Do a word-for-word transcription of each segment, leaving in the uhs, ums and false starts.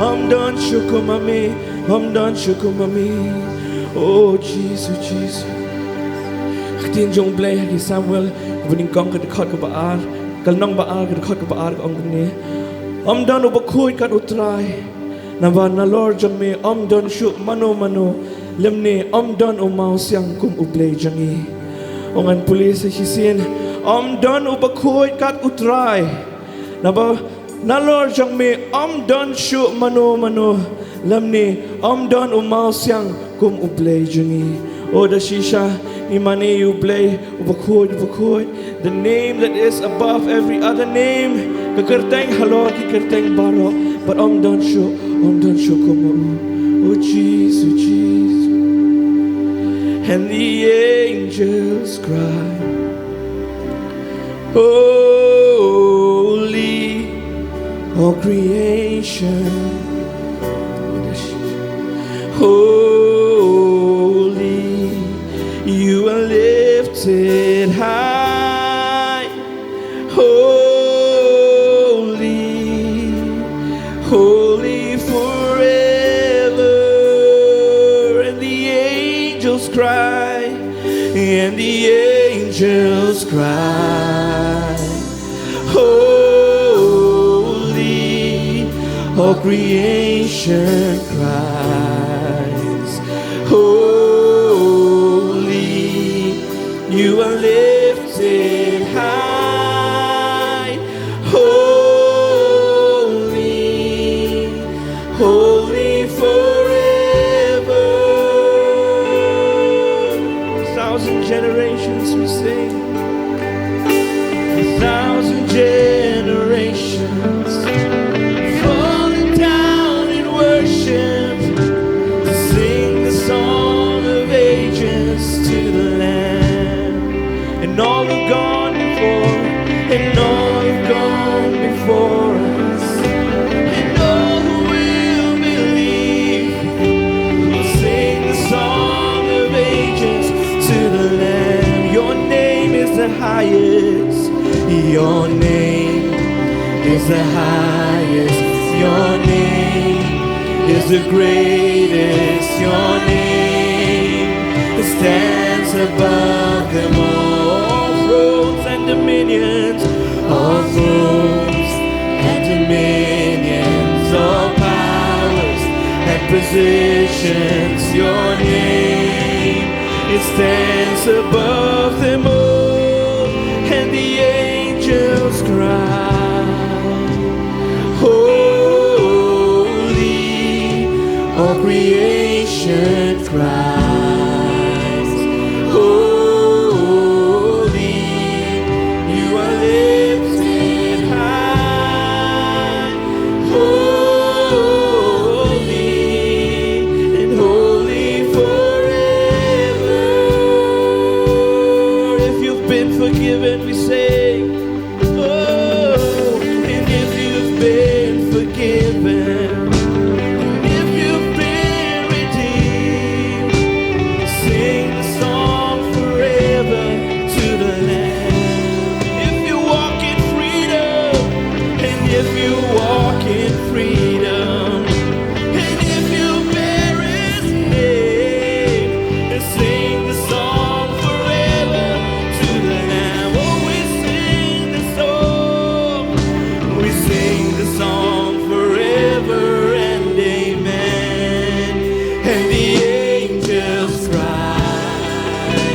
Ym don shuh kum ma me, ym don shuh kum ma me. O Jisu, Jisu. Ka ktien jong U Blei ha ki Samuel, kaba nyngkong ka dkhot kaba ar, ka lynnong ba ar ka dkhot kaba ar ka ong kumne. Ym don uba khuid kat U Trai. Naba nalor jong me ym don shuh mano mano, lymne ym don u mawsiang kum U Blei jong ngi. Ong ngan pule sa shisien, ym don uba khuid kat U Trai. Naba nalor jong me ym don shuh mano mano, lymne ym don u mawsiang kum U Blei jong ngi. O da shisha ngi mane ïa U Blei uba khuid, uba khuid. The name that is above every other name. Ka kyrteng halor ki kyrteng baroh. Bad ym don shuh, ym don shuh kum ma u. O Jisu, Jisu. And the angels cry, holy, all creation. Holy, you are lifted high. Holy, holy forever. And the angels cry, and the angels cry, holy, all creation cries, holy, you are lifted high, holy, holy forever. A thousand generations we sing. A thousand generations falling down in worship to sing the song of ages to the Lamb. And all who've gone before, and all who've gone before us, and all who will believe, we'll sing the song of ages to the Lamb. Your name is the highest. Your name is the highest. Your name is the greatest. Your name stands above them all. All thrones and dominions, all thrones and dominions, all powers and positions. Your name, it stands above them all. And the angels cry, holy, all creation cries, holy, you are lifted high, holy, and holy forever. If you've been forgiven, we say, oh, and if you've been forgiven, if you've been redeemed, sing the song forever to the Lamb. If you walk in freedom, and if you walk in freedom, and if you bear his name, and sing the song forever to the Lamb. Oh, we sing the song, we sing the song forever and amen. And the angels cry,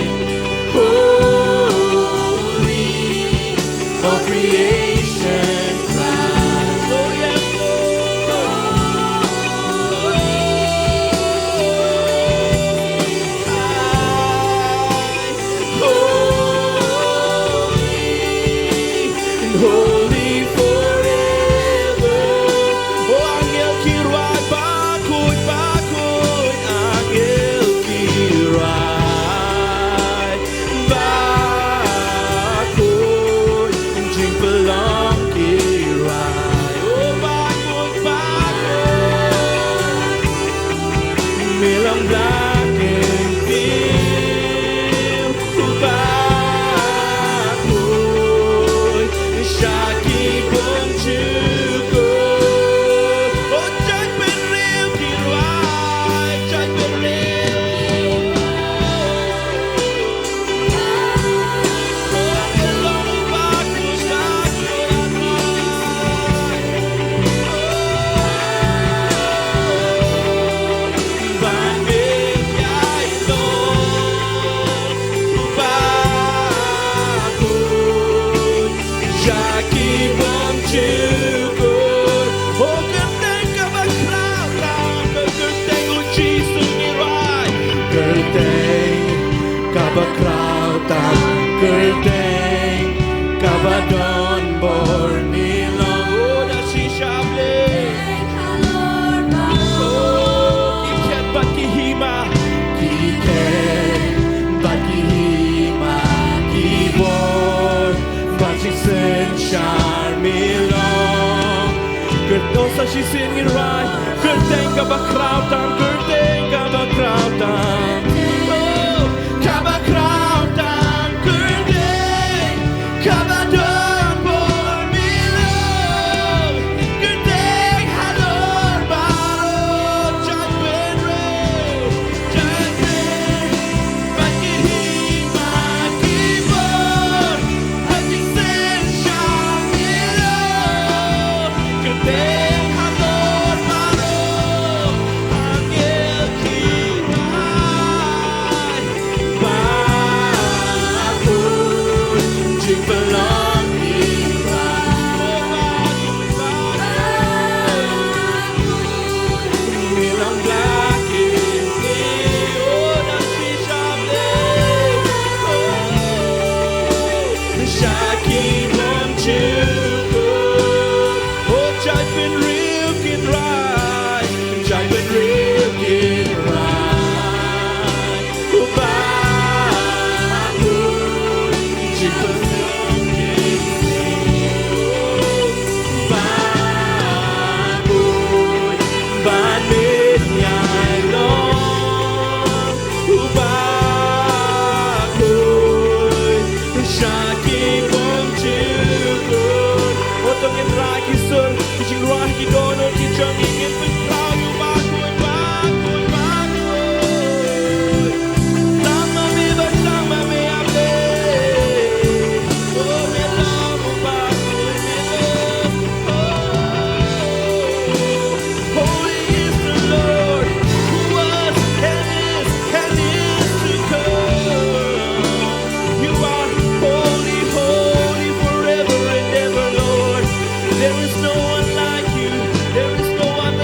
holy, all creation cries. Oh, yes, Lord. Holy, holy forever. Oh, angel ki rwai, bakhuid, bakhuid, angel ki rwai. Bakhuid, jingpynlong ki rwai. Oh, bakhuid, bakhuid. Milem bla kyntiew. Bakhuid, sha Sha ki bym ju kut. O kyrteng kaba khraw tam, ka kyrteng u Jisu ngi rai. Kyrteng kaba khraw tam, kyrteng kaba don bor ngi long. O da shisha Blei. O ki khet bad ki hima, ki khet bad ki hima, ki bor bad ki synshar ngi long. Kyrteng sa shisien ngi rai, kyrteng kaba khraw tam, kyrteng kaba khraw tam. Oh, kaba khraw tam, kyrteng kaba don bor ngi long. Kyrteng halor baroh, jait bynriew, jait bynriew. Bad ki hima, ki bor, bad ki synshar ngi long. Kyrteng halor baroh, angel ki rai. Ba bun jingpynlong ngi rai. Ngi long bla ki ngi, oh, da shisha Blei. Oh, sha ki bym ju kut. Oh, jait bynriew kin rai, jait bynriew kin rai. Uba bun jingpynlong ngi, uba bun ban mih ïa long, uba bun sha ki bym ju kut. O to ngin rai ki sur, ki jingrwai, ki dohnud ki jong ngi, ngin pynkhraw ïa u Bah Khuid, Bah Khuid, Bah Khuid. Tang ma me, ba tang ma me, A Blei. Oh, me long u Bah Khuid, me long. Oh. Holy is the Lord, who was and is and is to come. You are holy, holy forever and ever, Lord. There is no one like you. There is no one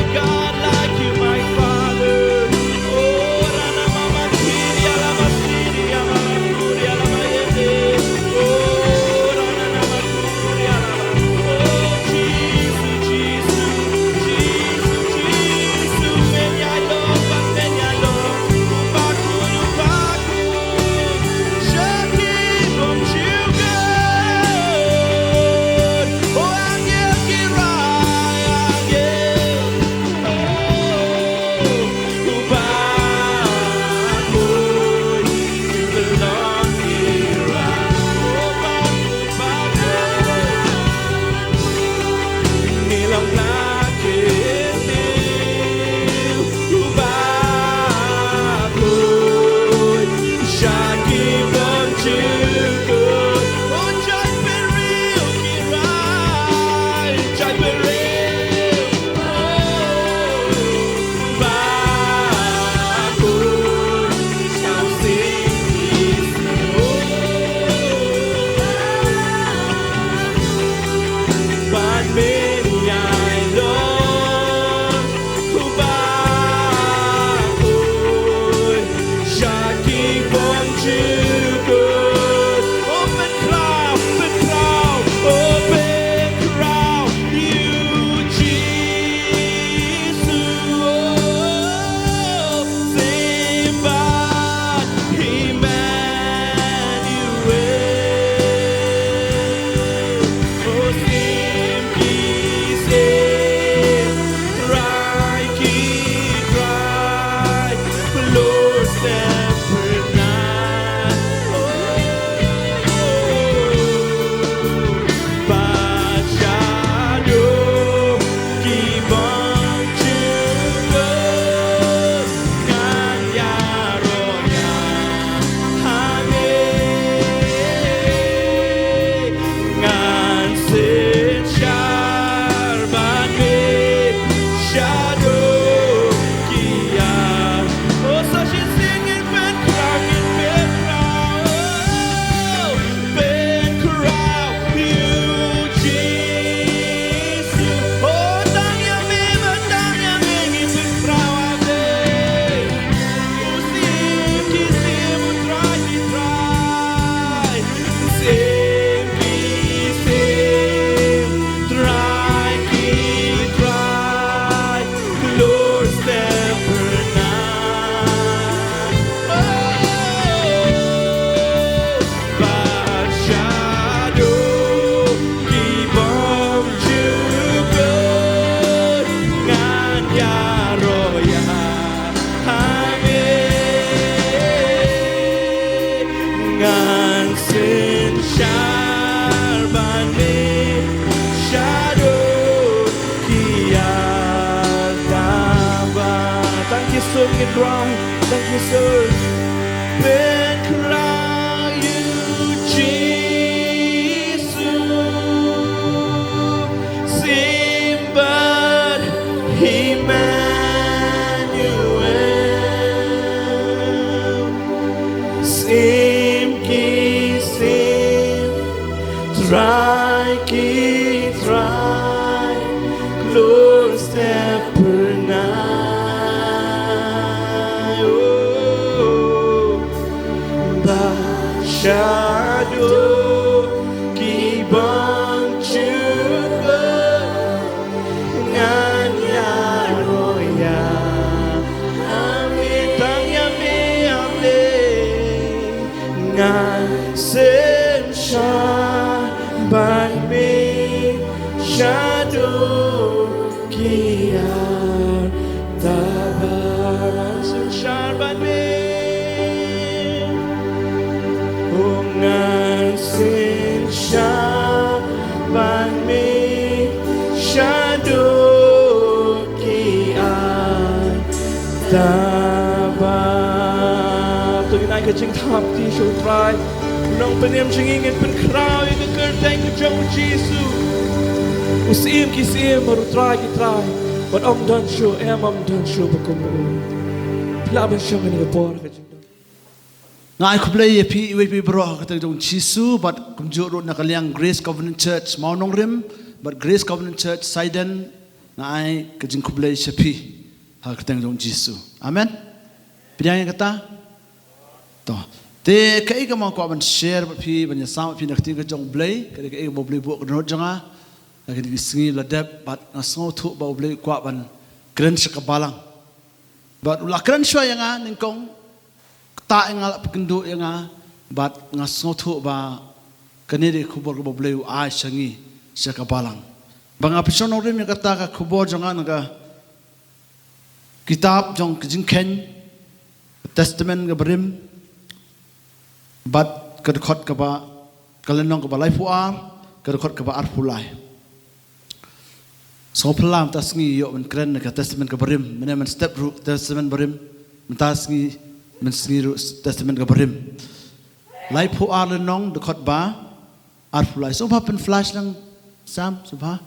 Cry. Thank you, sir. Pynkhraw ïa U Jisu. Sim bad Emmanuel. Sim ki sim, Trai ki Trai, kloi step pyrnai. Oh, ba shadow ki bang jubah ngan ïaroh ïa. Amen. Tang ïa me, amen. Ngan synshar bad me, shadow ki ar tabar. Ngan synshar bad me. Oh, ngan synshar bad me, shadow ki ar tabar. To ngin ai ka jingthap kti sha U Trai. Nongpynim jong ngi, ngin pynkhraw ïa ka kyrteng ka jong U Jisu, U Syiem ki syiem bad U Trai ki trai, bad ym don shuh, em, ym don shuh ba kum u. Phi lah ban shong ha kane ka por ka jingdon. Nga ai khublei ïa phi iwei pa iwei baroh ha ka kyrteng jong U Jisu, bad kumjuh ruh na ka liang Grace Covenant Church Mawnongrim bad Grace Covenant Church Saiden. Nga ai ka jingkhublei sha phi ha ka kyrteng jong U Jisu. Amen. Pdiang ïa kata. To. Te kaei kaba nga kwah ban share bad phi, ban ïasam bad phi na ka ktien ka jong U Blei, ka dei kaei kaba U Blei buh ha ka dohnud jong nga ha kine ki sngi ba la dep, bad nga sngewthuh ba U Blei u kwah ban kren sha ka balang. Bad u la kren shuwa ïa nga nyngkong, ktah ïa nga, la pynkynduh ïa nga, bad nga sngewthuh ba kane dei ka khubor kaba U Blei u ai sha ngi, sha ka balang. Ba nga pynshong nongrim ïa kata ka khubor jong nga na ka kitab jong ka Jingkheiñ, Testament kaba rim, bad ka dkhot kaba, ka lynnong kaba laiphew ar, ka dkhot kaba arphew lai. Sngewphylla mynta sngi ïoh ban kren na ka Testament kaba rim, mynne mynstep ruh Testament ba rim, mynta sngi, mynsngi ruh Testament kaba rim. Laiphew ar lynnong, dkhot ba arphew lai. Sngewbha pyn flash lang, Sam, sngewbha.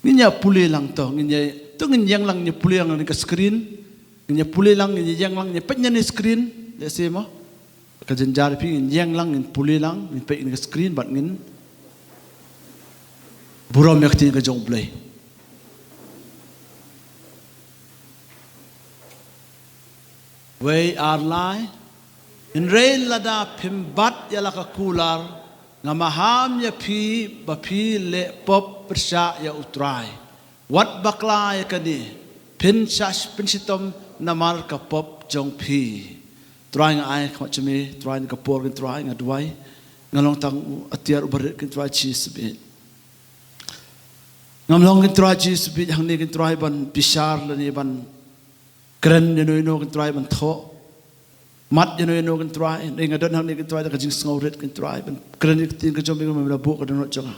Ngin ïa pule lang to, ngin ïa, to ngin ïeng lang, ngin ïa pule lang na ka screen. Ngin ïa pule lang, ngin ïa ïeng lang, ngin ïa peit na ka screen. Lehse mo. Ka jynjar ïa phi, ngin ïeng lang, ngin pule lang, ngin peit na ka screen, bad ngin burom ïa ka ktien ka jong U Blei. Wei, ar, lai. Hynrei lada phim bat ïa la ka kular, nga maham ïa phi ba phi leh pop pyrshah ïa U Trai. Wat bakla ïa kane, phin shah pynshitom namar ka pop jong phi. Trai, nga ai khmat jong me, Trai, na ka por kane, Trai, nga duwai. Nga long tang u atiar u barit kane, Trai Jisu bad ngam long kane, Trai Jisu bad hangne kane, Trai, ban bishar lane ban kren ïano ïano kane, Trai, ban thoh mat ïano ïano kane, Trai. Nga don hangne kane, Trai, da ka jingsngewrit kane, Trai, ban kren ïa ka ktien ka jong me kaba me la buh ha ka dohnud jong nga.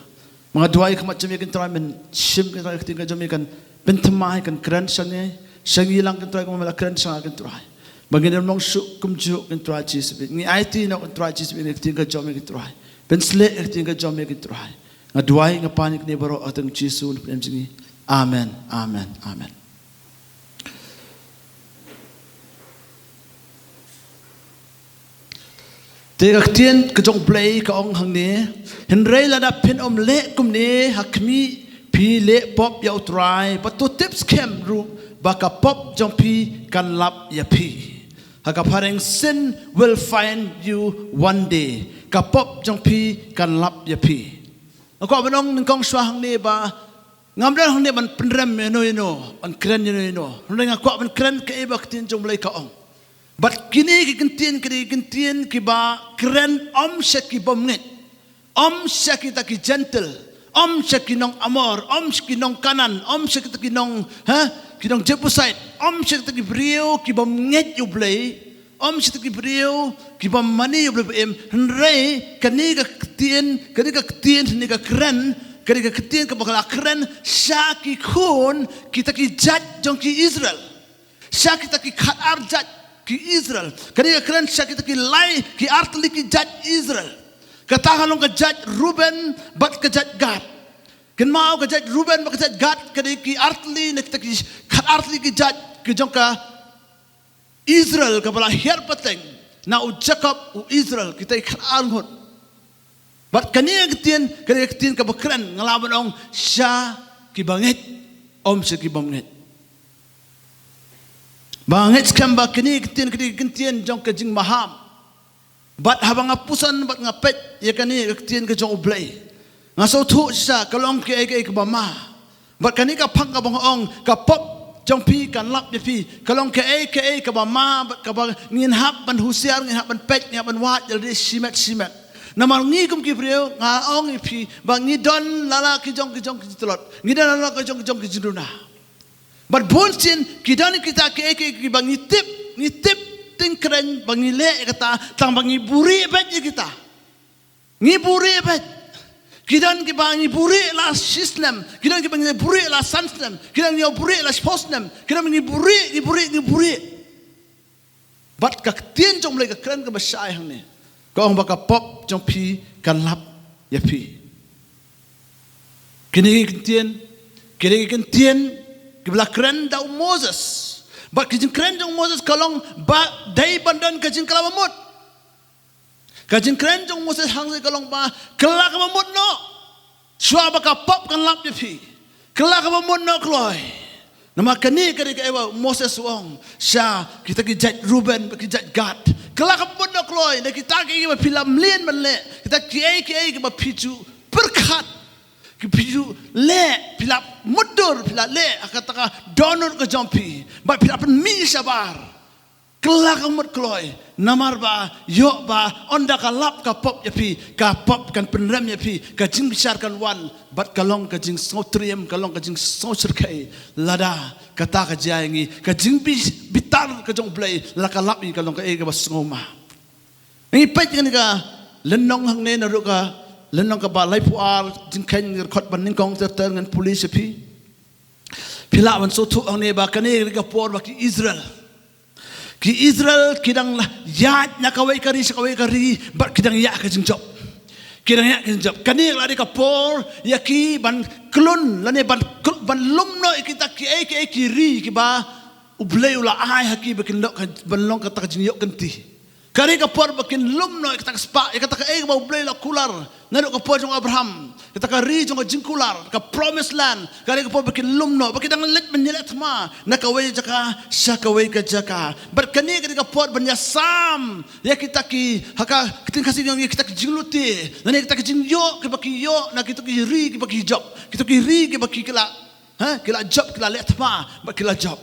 Ma nga duwai khmat jong me kane, Trai, men shim kane, Trai, ïa ka ktien ka jong me kan pynthymmai, kan kren sha ngi, sha ngi lang kane, Trai, kumba me la kren sha nga kane, Trai. Ba ngin ym long shuh kumjuh kane, Trai Jisu bad ngi aiti noh kane, Trai Jisu bad ïa ka ktien ka jong me kane, Trai. Pynsleh ïa ka ktien ka jong me kane, Trai. Nga duwai, nga pan ïa kane baroh ha ka kyrteng Jisu, na ka kyrteng jong ngi. Amen, amen, amen. Te ka ktien ka jong U Blei ka ong hangne, hynrei lada phin ym leh kumne ha khmih, phi leh pop ïa U Trai, bad to tip skhem ruh ba ka pop jong phi kan lap ïa phi. Ha ka phareng, sin will find you one day. Ka pop jong phi kan lap ïa phi. Nga kwah ban ong nyngkong shuwa hangne ba ngam don hangne ban pynrem ïano ïano, ban kren ïano ïano. Hynrei nga kwah ban kren kaei ba ka ktien jong U Blei ka ong. Bad kine ki kyntien, kine ki kyntien kiba kren ym sha ki bymngeit, ym sha kita ki Jentil, ym sha ki nong Amor, ym sha ki nong Kanaan, ym sha kita ki nong, ha, ki nong Jebusait, ym sha kita ki briew ki bymngeit ïa U Blei, ym sha kita ki briew ki bym mane ïa U Blei ba im. Hynrei kane ka ktien, kane ka ktien, kane ka kren, kane ka ktien kaba ka la kren sha ki khun kita ki jait jong ki Israel. sha kita ki khatar jait ki Israel. Kane ka kren sha kita ki lai, ki artylli ki jait Israel. Kata ka long ka jait Ruben bad ka jait Gad. Kynmaw, ka jait Ruben bad ka jait Gad ka dei ki artylli ne kita ki khatar tylli ki jait ki jong ka Israel kaba la hiar pateng na u Jakob u Israel, kita ki khatar ngut. Bad kane ka ktien, kane ka ktien kaba kren nga lah ban ong sha kiba ngeit, ym sha kibym ngeit. Ba ngeit skhem ba kane ka ktien, kane ka ktien jong ka jingmaham. Bad haba nga puson bad nga peit ïa kane ka ktien ka jong U Blei, nga sngewthuh shisha ka long kaei kaei kaba ma. Bad kane ka phang kaba nga ong ka pop jong phi kan lap ïa phi, ka long kaei kaei kaba ma bad kaba ngin hap ban husiar, ngin hap ban peit, ngin hap ban wad ïalade shimet shimet. Namar ngi kum ki briew, nga ong ïa phi ba ngi don la la ki jong ki jong ki jingtlot, ngi don la la ki jong ki jong ki jingduna. Bad bun sien ki don kita kiei kiei kiba ngi tip, ngi tip tyngkrein ba ngi leh ïa kata, tang ba ngi buhrieh beit ïa kita. Ngi buhrieh beit. Ki don kiba ngi buhrieh la shi snem, ki don kiba ngi buhrieh la san snem, ki don ngi buhrieh la shiphew snem, ki don ngi buhrieh, ngi buhrieh, ngi buhrieh. Bad ka ktien jong U Blei ka kren kaba shai hangne, ka ong ba ka pop jong phi kan lap ïa phi. Kine ki ktien, kine ki ktien kiba la kren da u Moses. Bad ki jingkren jong u Moses ka long ba dei ban don ka jingkylla ba mut. Ka jingkren jong u Moses hangne ka long ba kylla kaba mut noh. Shuwa ba ka pop kan lap ïa phi, kylla kaba mut noh kloi. Namar kane ka dei kaei ba u Moses u ong sha kita ki jait Ruben bad ki jait Gad. Kylla kaba mut noh kloi na kita kiei kiei ba phi la mlien ban leh, kita kiei kiei kiba phi ju pyrkhat, ki phi ju leh, phi la mutdur, phi la leh ha kata ka dohnud ka jong phi, bad phi la pynmih shabar. Kylla kaba mut kloi, namar ba ïoh ba ynda ka lap ka pop ïa phi, ka pop kan pynrem ïa phi, ka jingbishar kan wan, bad ka long ka jingsngewtriem, ka long ka jingsngewsyrkhei. Lada kata ka jia ïa ngi, ka jingbi-, bitar ka jong U Blei la ka lap ïa ngi, ka long kaei kaba sngewma. Ngi peit kane ka lynnong hangne, naduh ka lynnong kaba laiphew ar, jingkheiñ ngi khot ban nyngkong ter ter, ngan pule sha phi. Phi lah ban sngewthuh hangne ba kane ka dei ka por ba ki Israel, ki Israel ki dang la ïaid na kawei ka ri sha kawei ka ri, bad ki dang ïa ka jingjop. Ki dang ïa ka jingjop. Kane ka la dei ka por ïa ki ban khlun lane ban kl-, ban lum noh ïa kita kiei kiei ki ri kiba U Blei u la ai ha ki ba kin long ka, ban long kata ka jingïoh kynti. Ka dei ka por ba kin lum noh ïa kata ka spah, ïa kata kaei kaba U Blei u la kular naduh ka por jong Abraham, kata ka ri jong ka jingkular, ka promised land. Ka dei ka por ba kin lum noh, ba ki dang leit ban ïaleh thma na kawei ka jaka sha kawei ka jaka. Bad kane ka dei ka por ban ïasam ïa kita ki, ha ka ktien Khasi ngi ong ïa kita ki jinglute, lane kita ki jingïoh kiba ki ïoh na kito ki ri kiba ki jop. Kito ki ri kiba ki la, ha, ki la jop, ki la leh thma, bad ki la jop.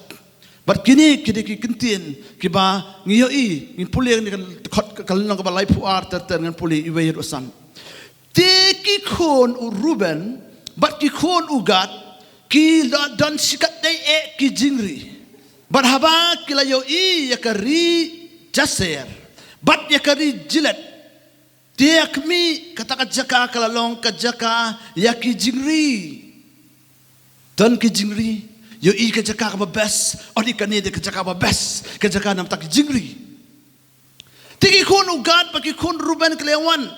Bad kine ki dei ki ktien kiba ngi ïohi, ngin pule, ngi kan khot ka lynnong kaba laiphew ar ter ter, ngan pule iwei haduh san. Te ki khun u Ruben bad ki khun u Gad ki la don shikatdei eh ki jingri. Bad haba ki la ïohi ïa ka ri Jaser bad ïa ka ri Gilead, te ha khmih, kata ka jaka ka la long ka jaka ïa ki jingri. Don ki jingri, ïohi ka jaka kaba best, ong, kane dei ka jaka ba best, ka jaka namar ki jingri. Te ki khun u Gad bad ki khun Ruben ki la wan,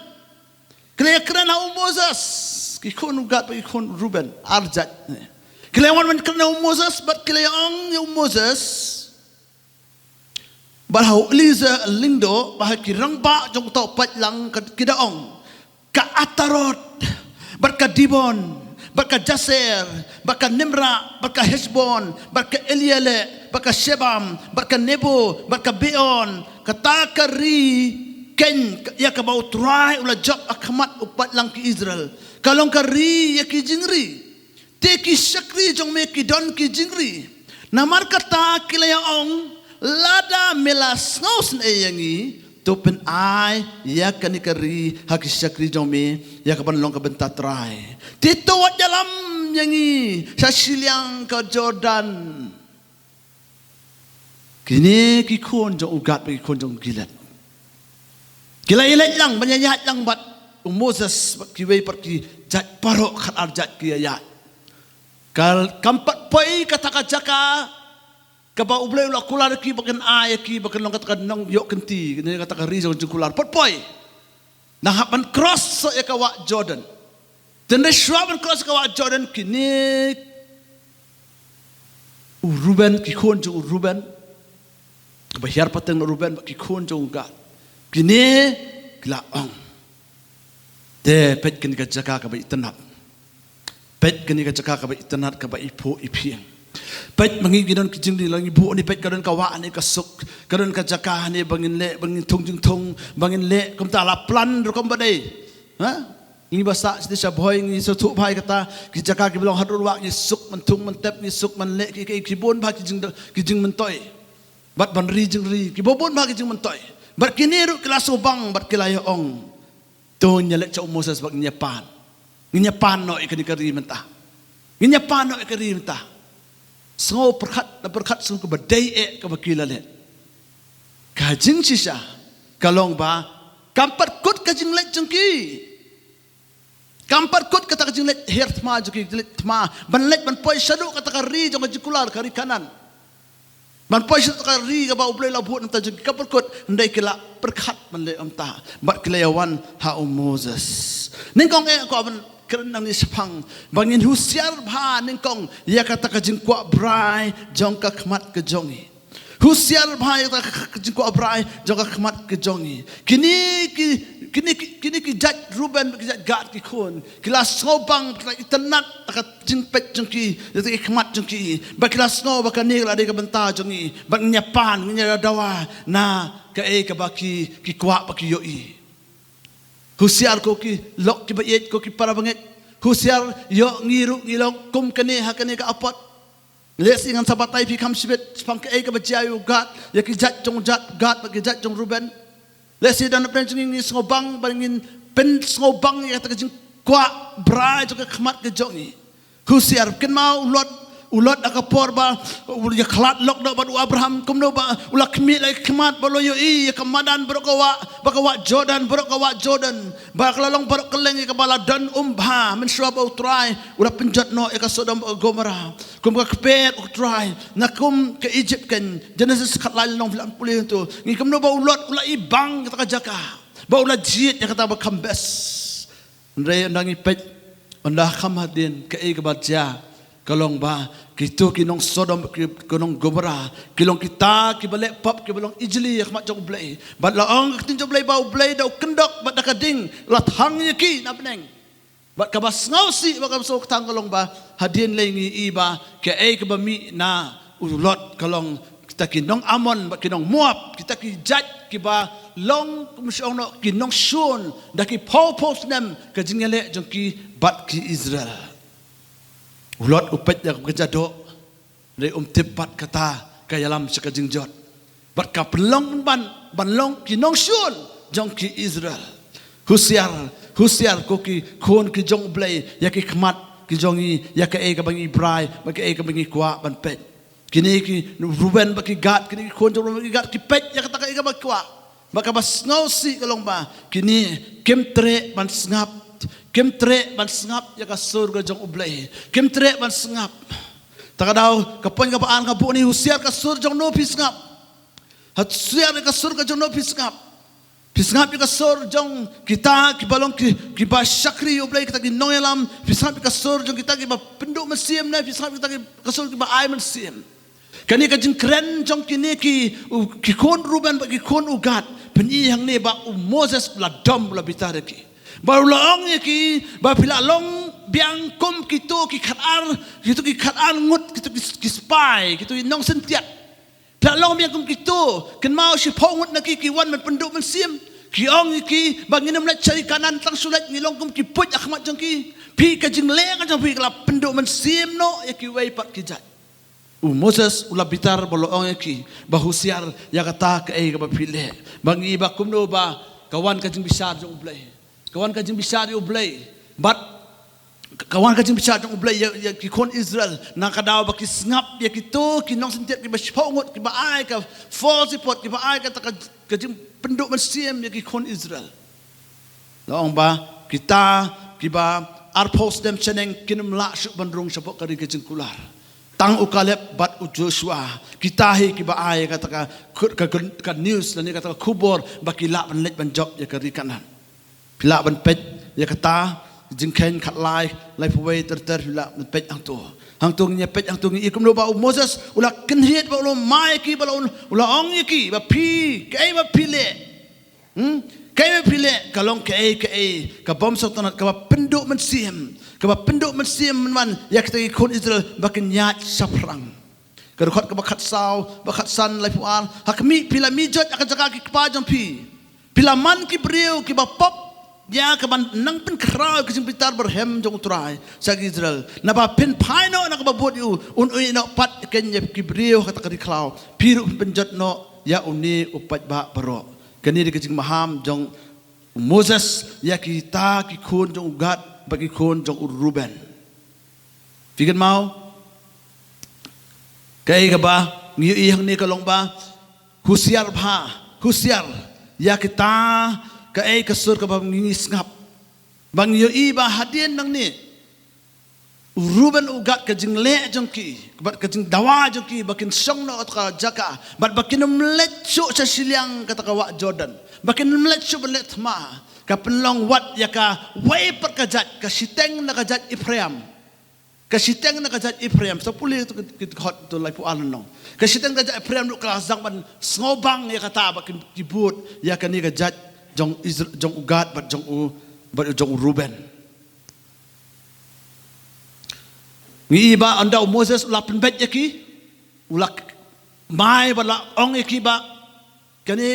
ki la kren ha u Moses. Ki khun u Gad bad ki khun Ruben, ar jait, ki la wan ban kren ha u Moses, bad ki la ong ïa u Moses, bad ha u Eleazar lyngdoh, bad ha ki rangbah jong uta u paidlang, ka, ki da ong, ka Atarot, bad ka Dibon, bad ka Jaser, bad ka Nimra, bad ka Heshbon, bad ka Eleale, bad ka Shebam, bad ka Nebo, bad ka Beon, kata ka ri keiñ ïa kaba U Trai u la jop ha khmat u paidlang ki Israel, ka long ka ri ïa ki jingri. Te ki shakri jong me ki don ki jingri. Namar kata ki la ïa ong, lada me la sngewsynei ïa ngi, to pynai ïa kane ka ri ha ki shakri jong me, ïa kaban long ka bynta trai. Te to wat ïalam ïa ngi sha shiliang ka Jordan. Kine ki khun jong u Gad bad ki khun jong u Gilead ki la ïaleit lang ban ïaid lang bad u Moses bad kiwei pat ki jait baroh, khatar jait ki ïaid. Ka, kam pat poi kata ka jaka Kaba U Blei u la kular ïa ki ba kin ai ïa ki ba kin long kata ka nongïoh kynti, kane kata ka ri jong ka jingkular. Poi poi. Nang hap ban cross ïa ka wah Jordan. Te hynrei shuwa ban cross ïa ka wah Jordan, kine u Ruben, ki khun jong u Ruben, kaba hiar pateng na u Ruben, ki khun jong u Gad, kine ki la ong, te peit kane ka jaka kaba itynnad. Peit kane ka jaka kaba itynnad, kaba iphuh iphieng. Peit ma ngi ngi don ki jingri la ngi buh ne, peit ka don ka wah ne ka suk, ka don ka jaka ne ba ngin leh, ba ngin thung jingthung, ba ngin leh kumta, la plan rukom ba dei. Ha? Ngi ba sah sha Bhoi ngi sngewthuh bha ïa kata, ki jaka kiba long haduh wah ngi suk ban thung ban tep, ngi suk ban leh ki, ki, ki bun bha ki jing, ki jingmyntoi. Bad ban ri jingri, kiba bun bha ki jingmyntoi. Bad kine ruh ki la sngewbang bad ki la ïa ong, to ngin ïa leit sha u Moses bad ngin ïa pan. Ngin ïa pan noh ïa kane ka ri mynta. Ngin ïa pan noh ïa ka ri mynta. Sngew pyrkhat la pyrkhat, sngew kaba dei eh kaba ki la leh. Ka jingshisha ka long ba kam pat kut ka jingleit jong ki. Kam pat kut kata ka jingleit her thma jong ki, jingleit thma ban leit ban poi shaduh kata ka ri jong ka jingkular, ka ri Kanaan. Ban poi shaduh kata ka ri kaba U Blei la buh na ka bynta jong ki, kam pat kut. Hynrei ki la pyrkhat ban leh kumta bad ki la ïa wan ha u Moses. Nyngkong eh ko ban kren nangne shaphang ba ngin husiar bha nyngkong ïa kata ka jingkwah brai jong ka khmat ka jong ngi. Husiar bha ïa ka jingkwah brai jong ka khmat ka jong ngi. Kine ki, kine ki, kine ki jait Ruben, ki jait Gad, ki khun ki la sngewbang, ki la itynnad ïa ka jingpeit jong ki, ïa ka khmat jong ki. Ba ki la sngew ba kane ka la dei ka bynta jong ngi. Ba ngin ïa pan, ngin ïa dawa na kaei kaba ki, ki kwah ba ki ïohi. Husiar ko ki lok kiba ïeit, ko ki para bangeit. Husiar ïoh ngi ruh ngi long kum kane ha kane ka apot. Lehse ngan sa batai phi kham shibit shaphang kaei kaba jia ïa u Gad, ïa ki jait jong u Gad bad ki jait jong u Ruben. Lehse da na pdeng jong ngi ngi sngewbang ba ngin pynsngewbang ïa kata ka jingkwah brai jong ka khmat ka jong ngi. Husiar, kynmaw u Lot, u Lot ha ka por ba u ïakhlad lok noh bad u Abraham, kumno ba u la khmih la ka khmat ba u la ïohi ïa ka madan baroh ka wah, ba ka wah Jordan, baroh ka wah Jordan, ba ka la long baroh kylleng ïa kaba la don um bha mynshuwa ba U Trai u la pynjot noh ïa ka Sodom bad ka Gomorrah. Kum ka kper, U Trai, na kum ka Egypt kan, Genesis khatlai lynnong, phi lah pule hangto. Ngi kumno ba u Lot u la ibang kata ka jaka, ba u la jied ïa kata ba kham best. Hynrei ynda ngi peit, ynda kham hadien, kaei kaba jia ka long ba kito ki nong Sodom, ki, ki nong Gomorrah, ki long kita kiba leh pop, kiba long ijli ha khmat jong U Blei. Bad la ong ka ktien jong U Blei ba U Blei da u kyndok bad da ka ding la thang ïa ki na bneng. Bad kaba sngewsih bad kaba sngewthuh ka long ba hadien lei ngi i ba kaei kaba mih na u Lot ka long kita ki nong Ammon bad ki nong Moab, kita ki jait kiba long, kum shu ong noh, ki nongshun da ki phew phew snem ka jingïaleh jong ki bad ki Israel. U Lot u peit ïa ka jadoh, hynrei um tip pat kata ka ïalam sha ka jingjot. Bad ka pynlong ban, ban long ki nongshun jong ki Israel. Husiar, husiar ko ki khun ki jong U Blei, ïa ki khmat ki jong ngi, ïa kaei kaba ngi brai, bad kaei kaba ngi kwah ban peit. Kine ki Ruben bad ki Gad, kine ki khun jong Ruben bad ki Gad, ki peit ïa kata kaei kaba kwah. Bad kaba sngewsih ka long ba kine kim treh ban sngap, kim treh ban sngap ïa ka sur ka jong U Blei. Kim treh ban sngap. Ta ka daw, ka point kaba ar nga buh ne, husiar ka sur jong no phi sngap. Husiar ka sur ka jong no phi sngap. Phi sngap ïa ka sur jong kita kiba long ki, kiba shakri U Blei, kita ki nongïalam. Phi sngap ïa ka sur jong kita kiba pynduh mynsiem ne phi sngap ïa kita ki, ka sur kiba ai mynsiem. Kane ka jingkren jong kine ki, u, ki khun Ruben bad ki khun u Gad, pyni hangne ba u Moses u la dom, u la bitar ïa ki. Ba u la ong ïa ki ba phi la long biang kum kito ki khatar, kito ki khatar ngut, kito ki, ki spy, kito ki nongsyntiat. Phi la long biang kum kito, kynmaw shiphew ngut na ki ki wan ban pynduh mynsiem. Ki ong ïa ki ba ngin ym leit sha ri Kanaan, tang shu leit ngi long kum ki puit ha khmat jong ki. Phi ka jingleh ka jong phi ka la pynduh mynsiem noh ïa kiwei pat ki jait. U Moses u la bitar ba la ong ïa ki ba husiar ïa kata kaei kaba phi leh. Ba ngi ba kumno ba ka wan ka jingbishar jong U Blei. Ka wan ka jingbishar ïa U Blei. Bad ka wan ka jingbishar jong U Blei ïa, ïa ki khun Israel. Na ka daw ba ki sngap ïa kito ki nongsyntiat kiba shiphew ngut kiba ai ka false report, kiba ai kata ka, ka jingpynduh mynsiem ïa ki khun Israel. La ong ba kita kiba arphew snem shaneng kin ym lah shuh ban rung shapoh ka ri ka jingkular. Tang u Kaleb bad u Joshua, kita hi kiba ai kata ka, ka, ka, ka news lane kata ka khubor ba ki lah ban leit ban jop ïa ka ri Kanaan. Phi lah ban peit ïa kata, Jingkheiñ khatlai, laiphew wei ter ter, phi lah ban peit hangto. Hangto ngin ïa peit, hangto ngin ïa kumno ba u Moses u la kynhied, ba u la mai ïa ki, ba la un, u la ong ïa ki ba phi, kaei ba phi leh, hmm? Kaei ba phi leh ka long kaei kaei kaba bym sngewtynnat, kaba pynduh mynsiem, kaba pynduh mynsiem mynman ïa kita ki khun Israel ba kin ïaid shaphrang. Ka dkhot kaba khatsaw, ba khatsan, laiphew ar. Ha khmih, phi la mih jot ïa ka jaka ki kpa jong phi. Phi la man ki briew kiba pop ïa kaban nang pynkhraw ïa ka jingbitar barhem jong U Trai sha ki Israel. Naba phin phai noh na kaba bud ïa u, un ïehnoh pat ïa ki briew ha kata ka ri khlaw. Phi ruh phin pynjot noh ïa une u paidbah baroh. Kane dei ka jingmaham jong u Moses ïa kita ki khun jong u Gad bad ki khun jong u Ruben. Phi kynmaw? Kaei kaba ngi ïohi hangne ka long ba husiar bha, husiar ïa kita, kaei ka sur kaba ngi sngap. Ba ngi ïohi ba hadien nangne, u Ruben, u Gad, ka jingleh jong ki bad ka jingdawa jong ki ba kin shong noh ha kata ka jaka, bad ba kin ym leit shuh sha shiliang kata ka wah Jordan, ba kin ym leit shuh ban leh thma, ka pynlong wat ïa kawei pat ka jait, ka shiteng na ka jait Ephraim. Ka shiteng na ka jait Ephraim. Sa pule tu ki, ki dkhot tu, laiphew ar lynnong. Ka shiteng na ka jait Ephraim ruh ka la sdang ban sngewbang ïa kata, ba ki, ki bud ïa kane ka jait jong Isra-, jong u Gad bad jong u, bad jong u Ruben. Ngi ïohi ba ynda u Moses u la pynbeit ïa ki, u la mai bad la ong ïa ki ba kane,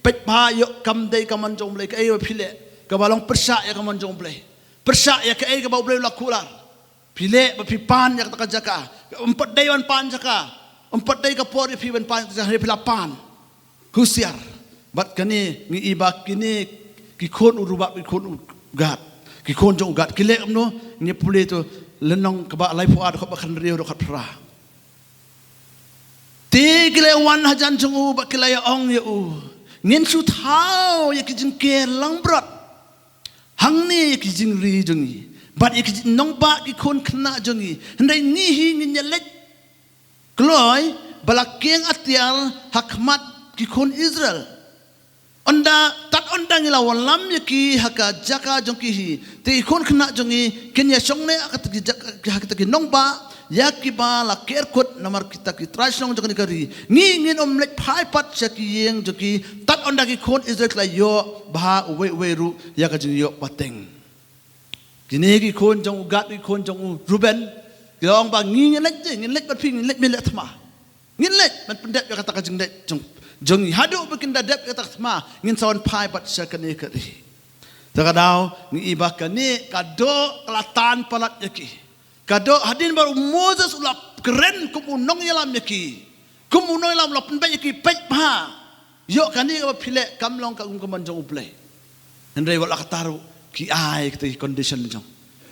peit bha, ïoh, kam dei ka mon jong U Blei kaei ba phi leh, kaba long pyrshah ïa ka mon jong U Blei, pyrshah ïa kaei kaba U Blei u la kular. Phi leh ba phi pan ïa kata ka jaka. Ym pat dei ban pan jaka, ym pat dei ka por ïa phi ban pan jaka, hynrei phi la pan. Husiar. Bad kane ngi ïohi ba kine ki khun u Ruben, ki khun u Gad, ki khun jong u Gad, ki leh kumno? Ngi pule tu lynnong kaba laiphew ar, dkhot ba khathynriew, dkhot phra. Te ki la wan hajan jong u bad ki la ïa ong ïa u, ngin shu thaw ïa ki jingker langbrot hangne ïa ki jingri jong ngi bad ïa ki jing-, nongbah ki khun khynnah jong ngi, hynrei ngi hi ngin ïa leit kloi ba la kieng atiar ha khmat ki khun Israel. Ynda, tad ynda ngi la wallam ïa ki ha ka jaka jong ki hi, te ki khun khynnah jong ngi kin ïa shong ne ha kita ki jaka, ha kita ki nongbah ïa kiba la ker kut namar kita ki trai shnong jong kane ka ri. Ngi ngin ym leit phai pat sha ki ïing jong ki tad ynda ki khun Israel ki la ïoh bha uwei uwei ruh ïa ka jingïoh pateng. Kine ki khun jong u Gad, ki khun jong u Ruben, ki la ong ba ngi ngin leit de, ngin leit bad phi, ngin leit ban leh thma. Ngin leit ban pyndep ïa kata ka jingleit jong, jong ngi. Haduh ba kin da dep ïa kata ka thma, ngin sa wan phai pat sha kane ka ri. Te ka daw ngi ïohi ba kane ka doh ka la tan palat ïa ki. Ka doh hadien ba u Moses u la kren kum u nongïalam ïa ki. Kum u nongïalam, u la pynbeit ïa ki, peit bha. Ïoh, kane kaba phi leh kam long ka kum ka mon jong U Blei. Hynrei wat la katta ruh ki ai kita ki condition la jong.